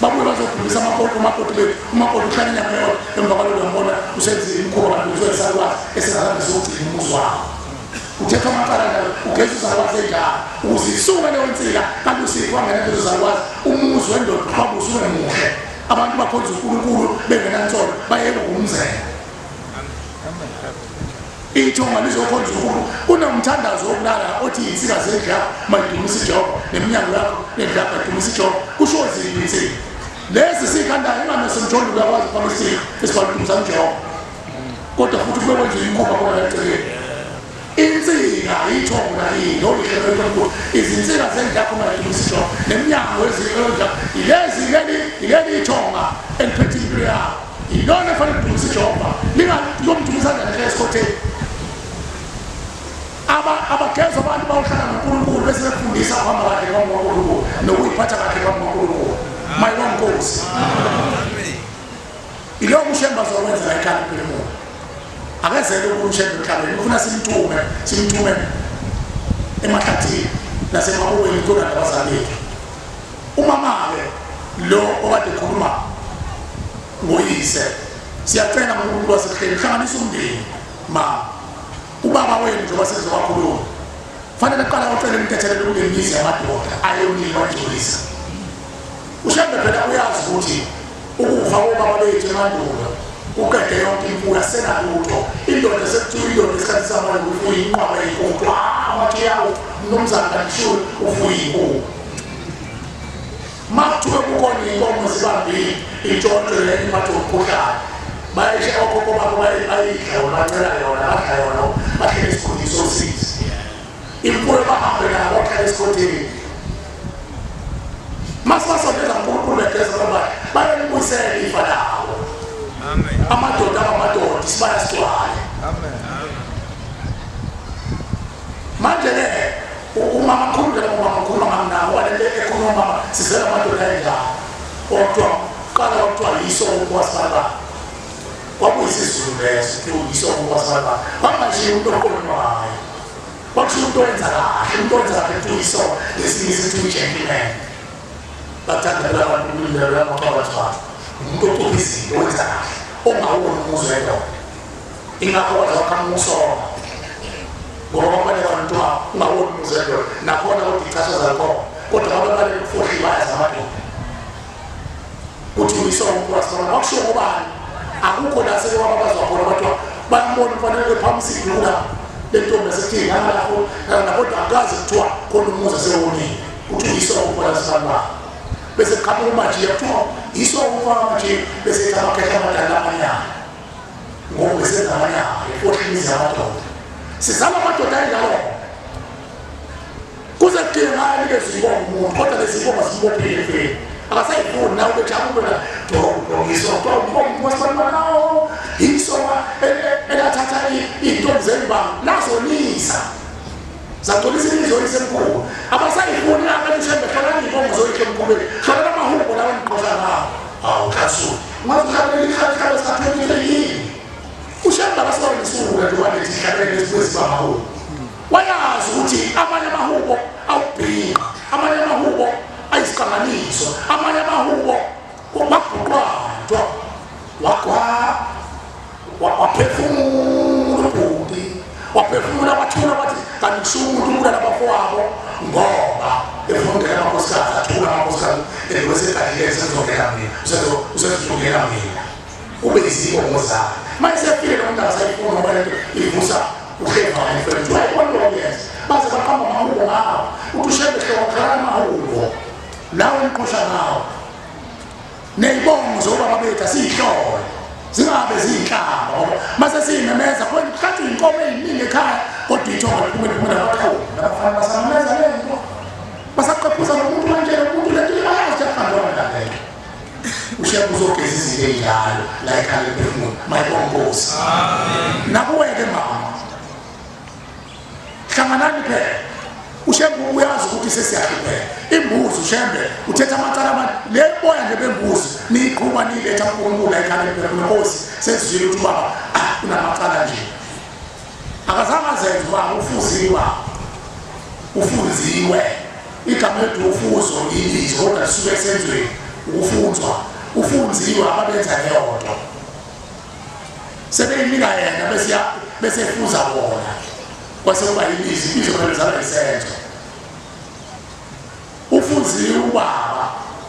babuye bazobhulisa amakoti umakoti bethu umakoti uhlala inyanga yodwa emva kwaloko uyambona usenza imikhuba kanti uzoyisakwazi esingazange siyogcina umuzi wakho uthethwa amacala njalo ugeza uzalukwazi enjalo ukuze isuke leyo nsika kanti usipho wangena lezo zalukwazi umuzi wendoda uqhwabe usuke muhle abantu bakhonza uNkulunkulu bengenansolo bayeke ukumzela Ithonga lizokhonza uNkulunkulu. Kunomthandazo wokulala othi insika zendlu yakho mayidumise uJehova neminyango yakho nendlu yakho ayidumise uJehova. Kusho ziphi insika? Lezi sikhandayo ingane yasemjondolo uyakwazi ukufaka isika esibhalwe udumisa uJehova. Kodwa futhi kube kwenziwa imikhuba khona eceleni. Insika ithongo lakini olihle lenkulunkulu. Izinsika zendlu yakho mayidumise uJehova neminyango yezindlu yakho. Ilezi ileli ithonga eliphethe impilo yakho. Yilona efanele kudumisa uJehova. Lingayomdumisa kanjani ehlala esikhotheni? Aba abagezwa abantu bawuhlala noNkulunkulu bese befundisa ukuhamba kahle phambi kukaNkulunkulu nokuyiphatha kahle phambi kukaNkulunkulu. Mayibonga Nkosi. Ilokhu uShembe azokwenza la ekhaya mphefumulo. Akezele ukuba uShembe emhlabeni, ufuna simthume, simthume emahlathini nasemabukweni khona nabazali bethu. Umama-ke lo okade ekhuluma ngoyise siyacela ngoNkulunkulu wasebuhleni hlanganisa umndeni ma ubaba wenu njengoba sezowakhuluma fanele aqala ucele umthethelelo kule mizi yamadoda ayonile wangcolisa uShembe phela uyazi ukuthi ukufa kobaba bethu emandulo uqede yonke imfuyo asenalutho indoda sekuthiwa indoda isikhathi samanje ufuye inqwaba yenkukhu ah wathi yawo mnumzane kanti ufuye inkukhu Makuthiwe kukhona iy'nkomo zibambile intshontsho leyo iphathwe umkhuhlane bayishe okhokho bakho bayidla yona bancela yona badla yona bahlele esigodini sosizi imfuyo bahambe nayo bahlale esigodini masibasondeza uNkulunkulu begeza ngoba bayalibuyisela ifa lawo amadoda abamadoda isibaya sigcwale manje-ke Umama mkhulu nje umama mkhulu ngamnako ngoba lento ekhuluma umama sizela amadoda enjalo. Kodwa qala kwakuthiwa yiso ukwasibaba. Kwakuyisizulu leso kuthiwa yiso ukwasibaba. Kwakungashiwo umuntu oqonywayo. Kwakushiwo umuntu owenza kahle, umuntu owenza kahle kuthiwa yiso ngesingisi kuthiwa i-gentleman. Bathanda phela abantu ukulindela lamaxhwabaxhwaba. Umuntu ocupha izinto owenza kahle, ongawoni umuzi wendoda. Ingakho kwaze waqhamuka usonga ngoba kwakubaleka kuthiwa ungawoni umuzi wendoda nakhona kodwa ichashaza likhona kodwa babebaleka ukufohla ibaya zamadoda kuthi uyisonga umuntu wasibona kwakushiwo ngobani akukho la seke wababazwa khona bathiwa bayambona umfanele ephamisa iduna le ntombi esekuthi ngalapho kodwa akazi kuthiwa khona umuzi esewonile kuthi uyisonga umfana wasibona bese kuqhamuka umajiya kuthiwa yisonga umfana wamajiya bese ethi amakhehla amadala amanyana ngoba senza amanyala efohla imizi yamadoda sizala amadoda enjalo kuze kugcine ngayo nikeza inkomo umuntu kodwa lezi nkomo zimbophile efeni akasayifuni nawe bejabule dongiswa yisoka elathatha iy'ntombi zembango lazonisa zagcolisa imizi yoyisemkhulu abasayifuni abantu shembe hlalani iy'nkomo zoyisemkhulweni hlalani amahubo lawa eniqosha ngawo hawu hlasula ungaze uhlabelele ihlabela sika-23 yini ushembe akasibona isula nje wanethi ihlabelele esibuye amahubo wayazi ukuthi amanye amahubo awubhinqa amanye amahubo ayisiqanganiso amanye amahubo wabhuqwa wagwa waphefumula ubhuti waphefumula wathula wathi kanti kusho umuntu ubulala abafowabo ngoba efuna ukungena amakhosikazi. Ewesegadile sezongena mina, usezongena mina. Ube izibongo zakhe. Manje sefike lo muntu akasayifuni ngoba lento ivusa uhleva ngomfethu. Wayibona lokho baze baqamba amahubo ngawo. Uthi uShembe hlokhala amahubo. Lawo emqosha ngawo. Nezibongo zobaba bethu asihlole. Zingabe ziyinhlamba ngoba mase siyimemeza khona kuhlatshwa inkomo eziningi ekhaya kodwa ithongo liphumele phumela abakhulu. Labafana basamemeza lento. Basaqephuza nomuntu manje lo muntu lento bayazi ukuhamba lento. uShembe uzogeza izinto ezinjalo la ekhaya lephefumulo. Mayibonga Nkosi. Amen. Nakuweke mama. Hlanganani phela. uShembe uyazi ukuthi sesiyahlupheka. Imbuzi uShembe uthetha amacala amane. Le boya nje bembuzi niyiqhuba niyiletha uNkulunkulu la ekhaya lephefumulo. Nkosi sesizwile ukuthi ubaba unamacala nje. Akazange azenze ubaba ufuziwa. Ufunziwe. Igama lethu ufuzo ilizwi kodwa lisuke esenzweni ukufunzwa. Ufunziwe ababenza leyo nto. Sebeyinika yena bese bese efuza bona. Kwase kuba ilizwi, ibizo phela lizalwa isenzo. Ufunziwe ubaba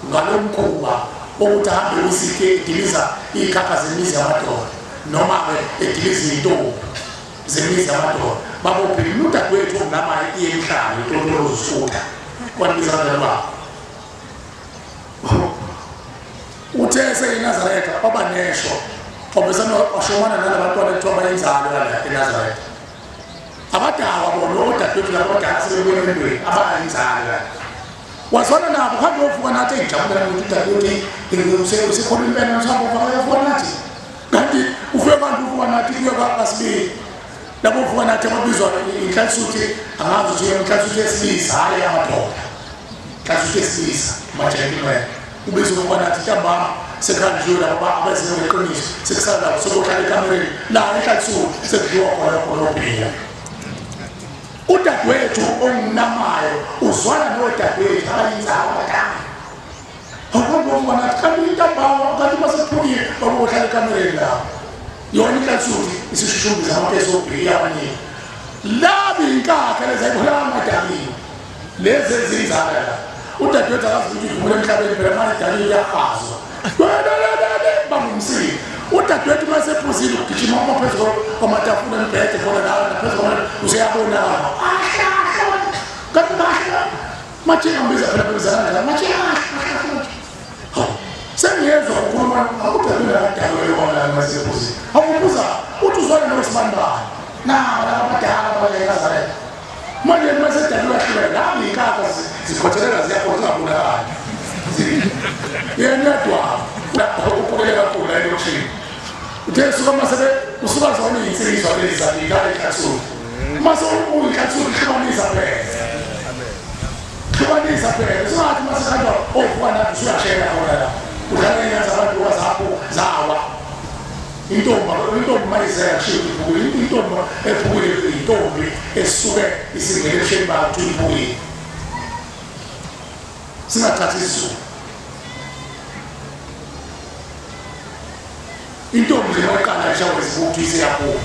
ngalomkhuba wokuthi ahambe kwisike ediliza izikhakha zemizi yamadoda noma-ke ediliza iy'ntombi zemizi yamadoda. Babophile udadewethu ongamayo iye emhlane intololo zisutha kwanibiza kanjalo baba. Uthe eseyiNazaretha waba nesho wabesana washomana nalabantwana ekuthiwa bayinzalo yala eNazaretha. Abadakwa bona odadewethu laba abadala sebebuya emendweni abayinzalo yala. Wazwana nabo uhambe uyovuka nathi engijabulela ukuthi udadewethu usekhona impela usahamba uyovuka nathi. Kanti ufike kanti uvuka nathi kuye kasibili. Labo uvuka nathi ababizwa inhlansuthi angazi ukuthi inhlansuthi yesilisa hhayi amadoda. Inhlansuthi yesilisa ama-gentleman. Ubizwa uvuka nathi ntambama sekhanjiwe labo abeziwe ngeqiniso sekusala labo sekuyohlala ekamereni la inhlansuthi sekudliwa khona khona obhiya. Udadewethu onginamayo uzwana nodadewethu abayinzalo abadala. Awuhambe uvuka nathi kanti intambama kanti uma sekuphukile babohlala ekamereni lapho. Yona inhlansuthi isishushumbisa amakesi obhiya abaningi. Labi inkakha lezi ayibona amadalile. Lezi ezinzala la. Udadewethu akazi ukuthi udlule emhlabeni phela manje idalile iyahazwa. Bangumsini. Udadewethu uma esephuzile ugijima uma phezu kwamatafula embhede khona la naphezu kwama useyabonakala. Kanti kahle Matshenga mbiza phela bebizana kanjalo Matshenga. Hawu sengiyezwa ukukhuluma akudalile akadalwe yona masephuzile. Awubuza uthi uzwana nosibanibani. Naba laba abadala abanye eNazaretha. Manje mase edalwe yahlukene la inkakha zikhotheleka ziyakhona zingabonakali. Yena uyadwaba ukhulele kakhulu la elokishini. Uthe suka masebe usuka zona iy'nsizwa lezi zabika enhlathini. Mase uyinhlathini hlukanisa phela. Hlukanisa phela. Usungathi mase khanjwa ovuka nathi usuyashela khona la. Udlala iy'ngane zabantu zakho zawa. Intombi mayizela kushiwo ukuthi iphukile. Intombi ephukile intombi esuke isingene ebusheni bayo kuthiwa iphukile. Singathathi isiZulu. Intombi nje mayiqala ishawe izibuthi iseyaphuma.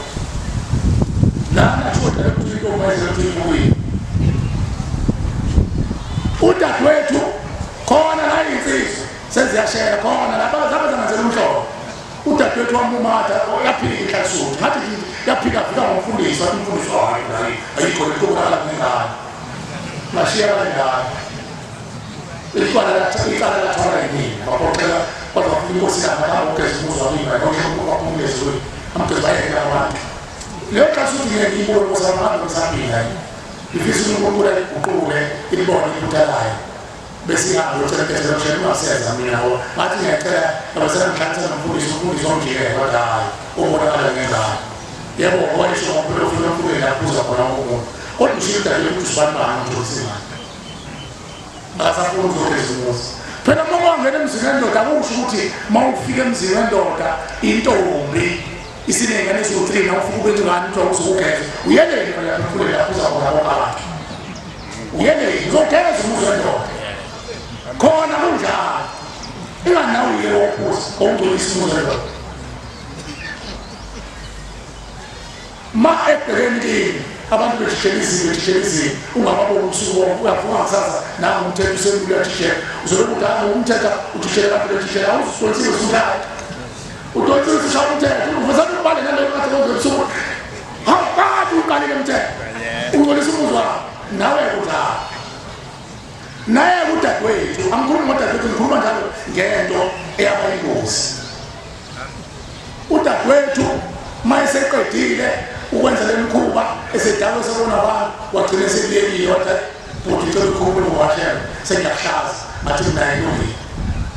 Lana shoda ukuthi intombi mayizela ukuthi iphukile. Udadewethu khona la insizwa seziyashela khona lapha zabe zangenzela umhlolo. Udadewethu wamumatha yaphika inhlansuthi ngathi yaphika fika ngomfundisi wathi umfundisi hayi ayikho lento kubonakala kunengane. Ngashiya kanengane. Icala lathwala yimina baphoxela kwaze kwafika inkosi yami ugeza umuzi wakini amgezi amgezi bayekela abantu. Leyo nhlansuthi ngeke ngiyibone nkosi yami ngabe ngisaphila. Ngifisa uNkulunkulu ayiguqule ilibone iphutha layo. Bese ihambe yocela intethelo kuShembe ungaseza mina ngoba ngathi ngiyacela ngabesela ngihlanganisa nomfundisi umfundisi wangijikela kodwa hhayi ubonakala ngengane. Yebo wayesho ngoba ufuna emfuleni lapho uza khona umuntu. Kodwa ushiya udalile ukuthi usibani bani umtholisa imali. Akasafuni ukuzogeza umuzi. Phela uma wangena emzini wendoda akusho ukuthi uma ufika emzini wendoda intombi isiney'ngane eziwu-3 na ufika ube ingane kuthiwa uzokugeza. Uyeleni phela lapho emfuleni lapho uza khona bonke abantu. Uyeleni uzogeza umuzi wendoda. Khona kunjalo. Ingani nawe uye wophuza owungcolisa umuzi wendoda. Ma ebhekeni kini abantu bejijela izinto bejijela izinto ungababoni ubusuku bonke uyavuka kusasa Nangu umthetho usemile uyathishela. Uzobe udanga umthetho uthishela abantu bethishela awuzisonsiwe usuthatha. Udonsiwe ushaya umthetho. Uveza ukubale naleyo ngathi konke ebusuku. Hawu kade uqalile umthetho. Ungcolisa umuzi wakho. Nawe udlala. Naye udadewethu, angikhulumi ngodadewethu ngikhuluma njalo ngento eyaba ingozi. Udadewethu uma eseqedile ukwenza le mikhuba esedakwe sebona abantu wagcina esebuyekile wathi bhuti ngicela ukhulumele ngowashela sengiyakuhlaza ngathi mina ayilungile.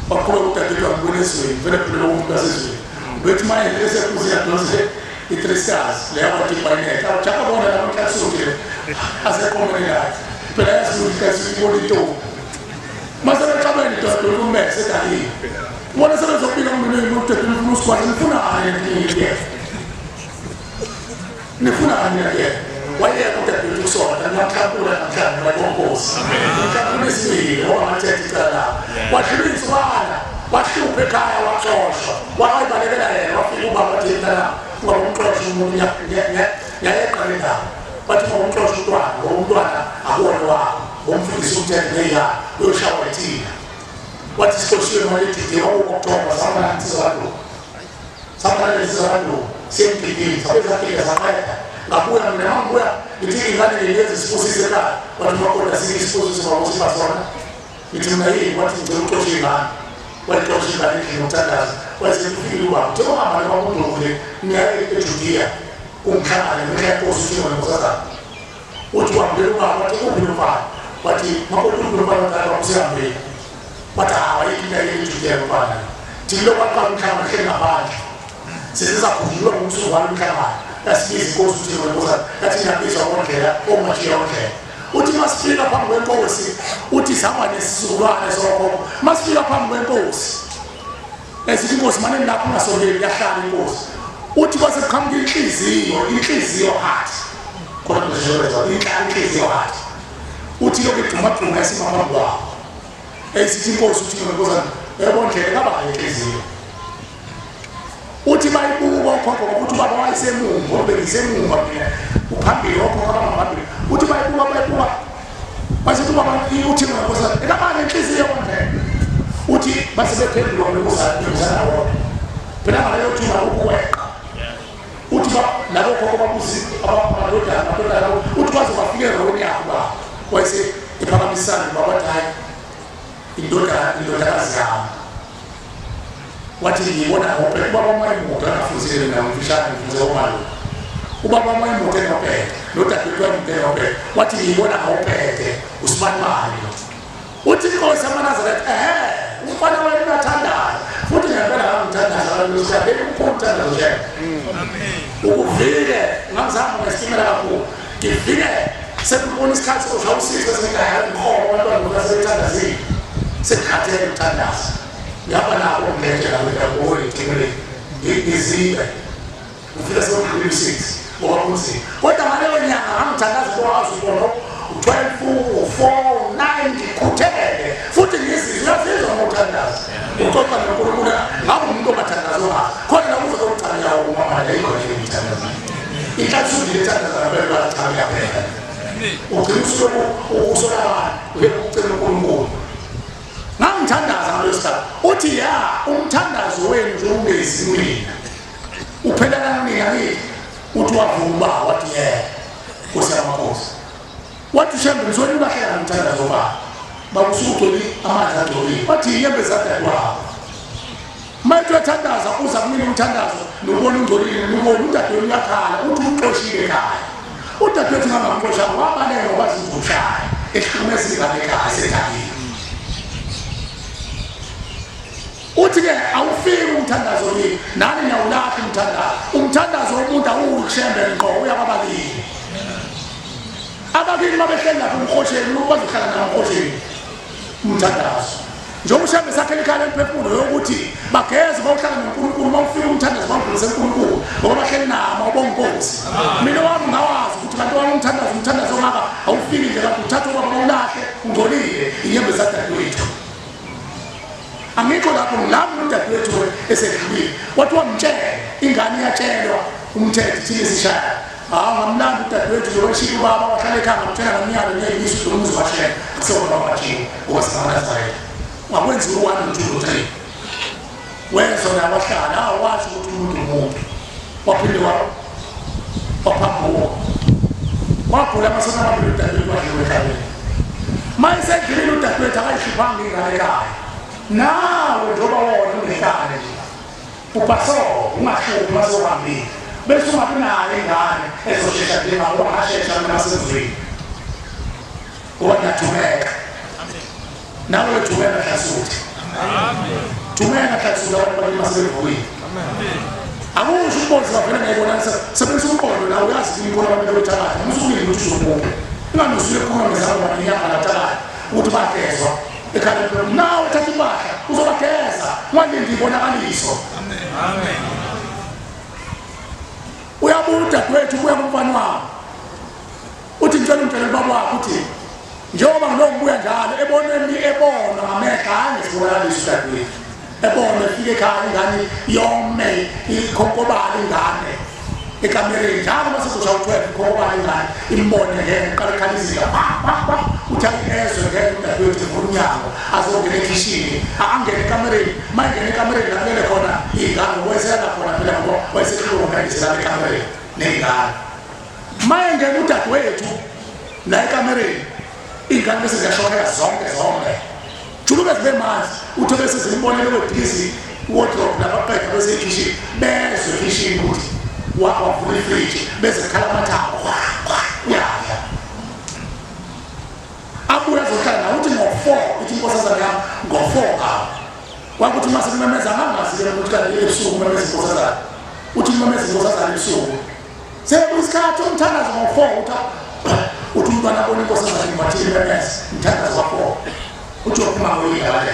Waqhubeka udadewethu wangibona ezweni vele phela umuntu wasezweni. Bethi uma esephuzile adonse i-three stars leyo kwathi ibhayinethi awujaka bona lapho mhlasukile aseqomeni lakhe phela yazi ukuthi mhlasuke ibona intombi mase bexabene idododwa ummese edakile ubona sebezobika kumina umuntu eduna ufuna usigwaza nifunani niyena nifunani niyena wayeka udadewethu kusona niyamhlakula namhlanje bayibonkosi umhlakula isibili wangathetha icala lakho wadlula insukwana wahlupha ekhaya waxoshwa wayibalekela yena wafika ubaba wathi mntana ungabumxosha umuntu ngiyayeqa le ndaba bathi ungabumxosha umntwana ngoba umntwana akuwona wakho ngomfundisi umthetho neyingane uyoshawa yithina wathi sixoshiwe mali edide kwaku-October sahamba insizwa kaNduku sahamba nensizwa kaNduku siyemgidini sabe safika saqeda ngabuya mina mangibuya ngithi iy'ngane ngiyenze isibusiso ekhaya wathi makoti asike isibusiso ngoba sona ngithi mina yini wathi ngicela uxoshe iy'ngane wayixosha ingane endlini ngokuthandaza wayesekufikile ubaba uthe uhamba noma le niya ejudiya kumhlangane ngenxa yenkosi uthingo nenkosazana uthi wambela ubaba wathi uphi lo mfana wathi makoti uphi lo mfana wathi wakusihambile wathi hawu ayikho into ayejudiya lo mfana thina lokhu waqala umhlangano hleli ngaphandle sizizakhunjulwa ngomsuku walo umhlangano yasibiza inkosi uthingo nenkosazana yathi ngiyabizwa ngondlela ongajiya ondlela uthi masifika phambi kwenkosi uthi sihamba nesizukulwane sokhokho masifika phambi kwenkosi esithi inkosi mane lapho ungasondeli yahlala inkosi uthi kwase kuqhamuka inhliziyo inhliziyo heart khona inhliziyo heart uthi lokhu igxumagxuma esima phambi kwakho esithi inkosi uthi nkosana ebondlela kaba inhliziyo uthi bayibuka okhokho ngokuthi ubaba wayesemumva obekisemumva mina uphambili okhokho abangaphambili uthi bayibuka bayibuka basithi ubaba uthi nkosana ekabani inhliziyo ebondlela uthi base bephenduka ngomzana wodwa phela ngaleyo thuna ukweqa uthi labo khokho babuzi amadodana amadodana uthi baze bafike eroni yakho baba wayese ephakamisana baba wathi hayi indodana indodakazi yami wathi ngiyibona ngophethe ubaba uma imoto angafunzile mina ngimfishane ngifunze omalume ubaba uma imoto enophethe nodadewethu wayimoto enophethe wathi ngiyibona ngophethe usibanibani lo uthi inkosi yamanazaretha ehe umfana wenu uyathandaza futhi ngempela ngangithandaza ngalolusikhathi umkhulu umthandazo nje ukuvike ngangizihamba ngesitimela kakhulu ngivike sekubona isikhathi sokushaya usisi esekhaya ngikhona abantwana ngoba sebethandazile sekukhathele ukuthandaza ngihamba nabo ngilejela ngidabule ngicimele ngizibe ngifika sekudlula u-six ngoba kunzima kodwa ngaleyo nyanga ngangithandaza ukwazi ukubona u-12 u-4 u-9 ngikhuthele futhi ngizizwe uyazizwa uma uthandaza uxoxa nonkulunkulu ngabe umuntu ongathandazi ongazi khona la kuze kokucala yawo umama ayikho nje ngithandaza inhlanhla ethandaza ngempela bathi cha ngiyaphela ugcina usuke usola abantu uye ucela uNkulunkulu ngangithandaza ngaleso sikhathi uthi ya umthandazo wenu nje ungezi kumina uphelela kumina ngithi uthi wavuma wathi yebo nkosi yamakhosi wathi ushembe ngizweni bahlela ngomthandazo baba bakusugcwele amanzi agcolile wathi inyembezi zadadewabo Manje uyathandaza uza kumina umthandazo nobona ungcolile nobona udadewenu uyakhala uthi umxoshile ekhaya udadewethu ngangamxosha wabaleka ngoba zizomshaya ehlukumeza ingane ekhaya sedakile uthi-ke awufiki umthandazo kini nani niyawulahla umthandazo umthandazo womuntu awuwukushembe ngqo uya kwabakini abakini babehleli lapho emhosheni bazohlala namhosheni umthandazo njengoba ushembe sakhela ikhaya lemphefumulo yokuthi bageze bawuhlala noNkulunkulu uma ufika umthandazo bawudlulise uNkulunkulu ngoba bahleli nabo ubonga inkosi mina wami ngawazi ukuthi kanti wami umthandazo umthandazo ongaka awufiki nje kanti uthatha ubaba bawulahle ungcolile inyembezi zadadewethu angikho lapho ngilami udadewethu esedlulile wathi wamtshela ingane iyatshelwa umthetho thina sishaya Hawu, ngamlanda udadewethu nje weshiya ubaba wahlala ekhaya, ngamtshela ngamyalo ngiyayisa ukuthi umuzi washela akusewona wabajiwe ngoba singamaNazaretha. Ungakwenziwa u-one no-two no-three. Wezwa naye wahlala, hawu washo ukuthi umuntu umuntu. Waphinde waphambuka. Wagula amasonto amabili udadewethu wadliwa ehlabeni. Uma esedlulile udadewethu akayihluphanga ingane ekhaya. Nawe njengoba wona unekane nje. Ubhasoka ungahluphi uma sewuhambile. Bese ungabi nayo ingane ezoshesha njengawe ungashesha mina masezwini. Ngoba ngiyathumeka. Nawe wethumeka Hlasuthi. Thumeka Hlasuthi abantu bakini masebevukile. Akusho umbozi wavele ngayibona sebenzisa umqondo la uyazi ukuthi ibona abantu bethakatha. Musukulile ukuthi uzobuka. Unganozile ukukhuluma ngezangoma nenyanga lathakatha ukuthi bagezwa. Ekhaya nawe thatha impahla uzobageza ungalindi ibonakaliso. Amen. Uyabuya udadewethu ubuya kumfana wabo. Uthi ngicela ungitshele ubaba wakho uthi njengoba ngiloku ngibuya njalo ebonweni ebona ngamehlo hayi ngesibonakaliso udadewethu. Ebona efika ekhaya ingane yome ikhonkobala ingane ekamereni njalo uma sekushaya u-12 ikhonkobala ingane imbone ngeke iqala ikhala izinja pa pa pa uthi ayezwe ngeke udadewethu evula umnyango azongena ekhishini angene ekamereni uma engena ekamereni la kulele khona iy'ngane wayeselala khona phela ngoba wayesehlulwa ngokuyandisela ekamereni ney'ngane. Uma engena udadewethu la ekamereni iy'ngane bese ziyashokheka zonke zonke juluke zibe manzi uthe bese zimbonele kwedikizi wardrobe lapha qeda bese ekhishini bezwe ekhishini ukuthi wavula ifriji bese kukhala amathambo uyadla abuye azohlala nawe uthi ngo-four ithi inkosazane yami ngo-four kawo kwakuthi uma sekumemeza ngangazi-ke ukuthi kanti ebusuku kumemeza inkosazane uthi kumemeza inkosazane ebusuku Sekuyisikhathi umthandazo ngo-four uthi uthi umntwana abona inkosazane imbathile imemeza umthandazo wa-four uthi uyophuma ngoyindaba le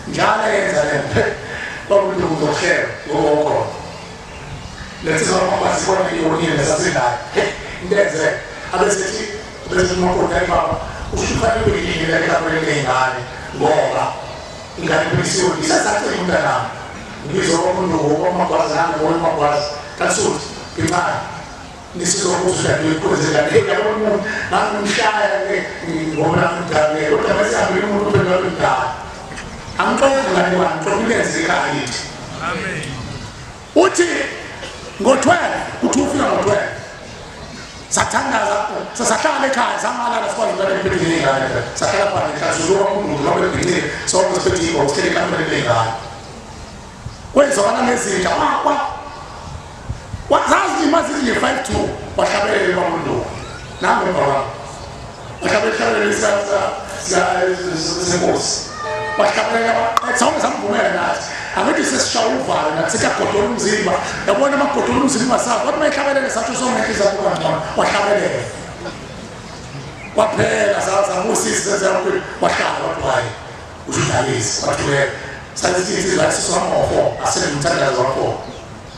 njalo eyenza le nto kwakuthi uzokuhleka ngoba ukhona lensizwa makwazi ibona iyonile nesasindayo into enzeka abesethi abesethi umakoti hayi baba usho kufanele ube yini le ekameleni ley'ngane ngoba ingane philisiwe ngisesacinga umntanami ngizwa umuntu ngokwamagwazi nangokoye umagwazi kasuthi ngincane nisizokuzwa ngikhwezela yabo umuntu ngangimshaya ngoba ngimdala kodwa bese hambile umuntu uphendula mdala angixoxi ngane kwami ngixoxa into eyenzeka ekhaya kithi amen uthi ngo-12 uthi ufika ngo-12 sathandaza sasahlala ekhaya sangalala sikwazi ukubana ngiphethe ngey'ngane phela sahlala phansi ngihlazuluka umuntu ngoba bebhinqile sonke siphethe iy'ngobo sihlele ekamereni ley'ngane kwezwakala ngezinja kwa kwa zazi nje mazithi nje 5-2 wahlabelela ubaba nangu emva kwami wahlabelela senkosi wahlabelela sonke samvumela nathi angithi sesishaya uvalo nathi sekuyagodola umzimba yabona amagodola umzimba ungasazi wathi uma ehlabelele sathi usongenhla izakho kangcono wahlabelela kwaphela samusisi senza wahlala wathi hayi usho ukuthi ayezi wathuleka sathi insizwa yasiswa ngo-four asenumthandazo wa-four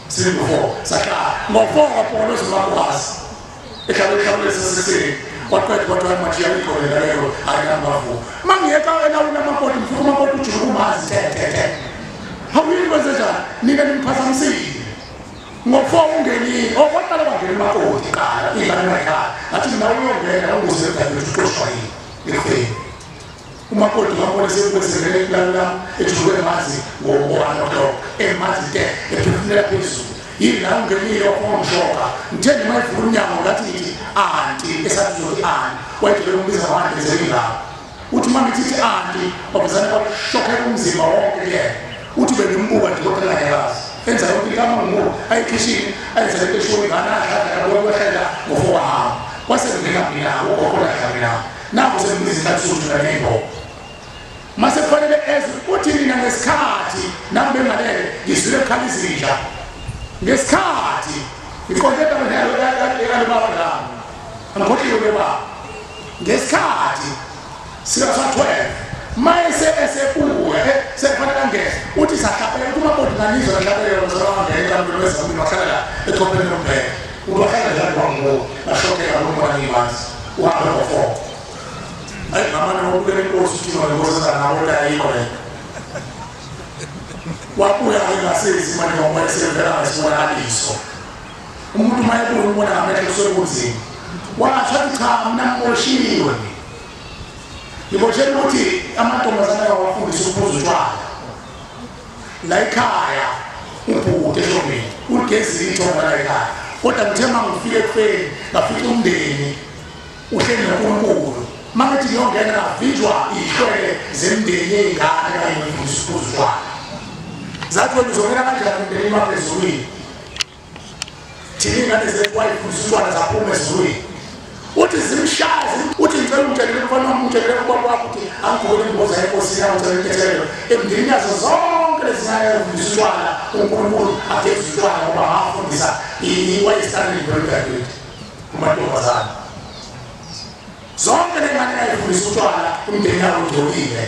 singu-four sahlala ngo-four kwapokoloza umakwazi ehlala ehlawule seseseni kwaqeda kwathiwa manje iyayikhona leyo hayi nami ngavuka uma ngiyeka elawini amakoti ngifika umakoti ujuluka umazi te te te hawu yini kwenze njani nina nimphazamisile ngo-four ungenile o kwaqala kwangena umakoti qala ingane emakhaya ngathi mina uyongena unguze udadewethu uxoshwa yini ekufeni umakoti wambona sekwenzekele kulala ejuluke emanzi ngo-one o'clock emanzi te ephefumulela phezulu yini la ungenile wakhongishoka ngithe noma evula umnyango ngathi ngithi anti esathi uzothi anti wayejwayele ukumbiza ngo-anti ngezelingako uthi uma ngithi ithi anti wabuzane kwashokheka umzimba wonke kuyena uthi bengimbuka nje kodwa enganyakazi enza yonke into amangimuka ayikhishini ayenza lento eshiwo ingane adladla yabo kwehlela ngo-four wahamba kwase kungena mina ugogo ladla mina Naku sekubiza isikhathi sokujula ney'ngoma. Mase kufanele ezwe uthi nina ngesikhathi nami bengalele ngizwile kukhala izinja. Ngesikhathi ngiqonde endaweni yalobaba lami. Angikhohliwe lobaba. Ngesikhathi sika sa 12 mayese esebuya sekufanele angene uthi sahlabela uthi umakoti nganizwa nahlabelela ngizona wangena ekamelweni wezamini wahlala la echopheni lombhede uthi wahlala njalo wangibuka ngashokeka ngombona ngimanzi uhambe ngo-four ayi ngamane wabukela inkosi uthima nenkosazana nabo kodwa ayikho le wabuya-ke ngasezi manje ngoba esevela ngesibonakaliso Umuntu uma ebuya ubona ngamehlo kusuke kunzima. Washo athi cha mina ngiboshiwe mina. Ngiboshelwe ukuthi amantombazane awafundisa ukuphuza utshwala. La ekhaya ubhuti esho mina uligezile ithonga la ekhaya. Kodwa ngithe uma ngifika ekufeni ngafica umndeni uhleli noNkulunkulu. Uma ngithi ngiyongena ngavinjwa iy'hlwele zemndeni yey'ngane kanye ngifundisa ukuphuza utshwala. Zathi wena uzongena kanjani emndenini wakho ezulwini? Thina iy'ngane zethu wayifundisa utshwala zaphuma ezulwini. Uthi zimshaya, uthi ngicela ungitshelele umfana wami ungitshelele ubaba wakho ukuthi angigqokele imboza yenkosini angicela intethelelo. Emndenini yazo zonke lezi ngane ezifundisa utshwala, uNkulunkulu ageze utshwala ngoba ngafundisa wayestareni loludadewethu kumantombazane. Zonke le ngane yayifundisa utshwala umndeni yawo ugcolile.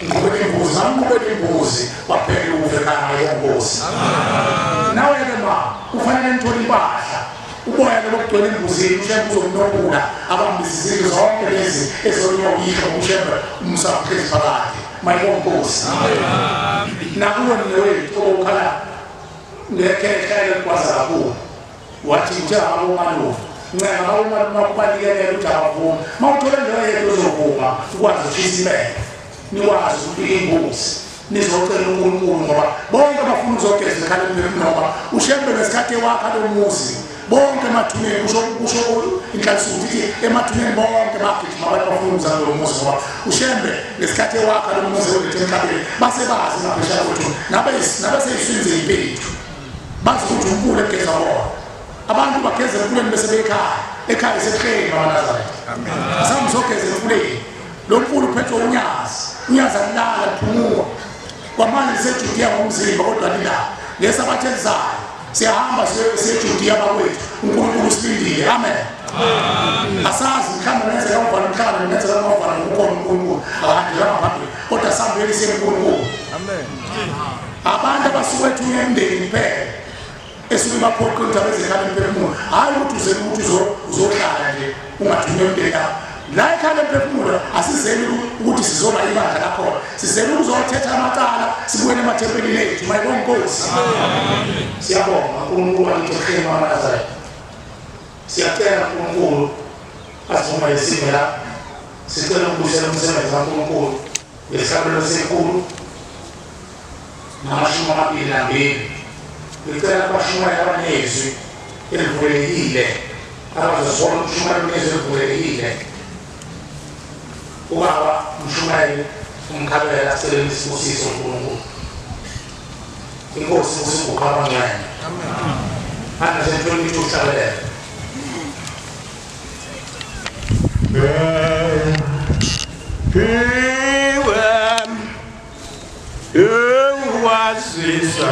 Ngiqhubela imbuzi, ngamqhubela imbuzi waphela uve ekhaya yenkosi. Nawe-ke ma kufanele nithole impahla. Uboya ke bokugcwele embuzini uShembe uzomnokula abambise izinto zonke lezi ezoniwa uyihlo uShembe umusa uhlezi phakade. Mayibonge inkosi. Nakuwe mnewethu okukhala ngekhehla eligwaza kakhulu. Wathi uthe ababomalume ncenga ababomalume bakho banikelele ukuthi abavumi. Uma uthole nje oyedwa uzovuma ukwazi ukushisa impepho nikwazi ukubika imbuzi nizocela uNkulunkulu ngoba bonke bafuna ukuzogeza ekhala emphefumulweni ngoba uShembe ngesikhathi ewakha lo muzi bonke emathuneni kusho kusho inhlansuthi ithi emathuneni bonke bagijima abantu bafuna ukuza kulo muzi ngoba uShembe ngesikhathi ewakha lo muzi ewulethe emhlabeni base bazi ngaphesheya kwethuna nabe nabeseyiswini zeyimpethu bazi ukuthi umfula egeza wona abantu bageza emfuleni bese bekhaya ekhaya isebuhleni bamanazaretha asambe sogeza emfuleni lo mfula uphethwe unyazi unyazi alilala liphumua kwamanje lisejudiya ngomzimba kodwa lilala ngesabatha elizayo siyahamba siyejudiya bakwethu uNkulunkulu usilindile amen asazi mhlawumbe ngenzeka uvala umhlangano ngenzeka ungavala ngokukhona uNkulunkulu akahanjelanga phambili kodwa sihambeni siye kuNkulunkulu amen abantu abasuke ethunywa emndeni kuphela esuke baphoqa ukuthi abeze ekhaya emphefumulo hhayi ukuthi uzele ukuthi uzohlala nje ungathunywa emndeni yakho la ekhaya emphefumulo asizeli ukuthi sizoba ibandla lakhona sizele ukuzothetha amacala sibuyele emathempelini ethu mayibonga inkosi siyabonga uNkulunkulu wakithi ohleli wamaNazaretha siyacela uNkulunkulu asivumele sime la sicela ukubuyisela umsebenzi kaNkulunkulu ngesabelo sekhulu namashumi amabili nambili ngicela abashumayeli abanezwi elivulekile abazozona ukushumayela unezwi elivulekile ubaba umshumayeli umkhabela aceleni isibusiso uNkulunkulu inkosi usinguqa abangcwele 122 hlabelele Ewazisa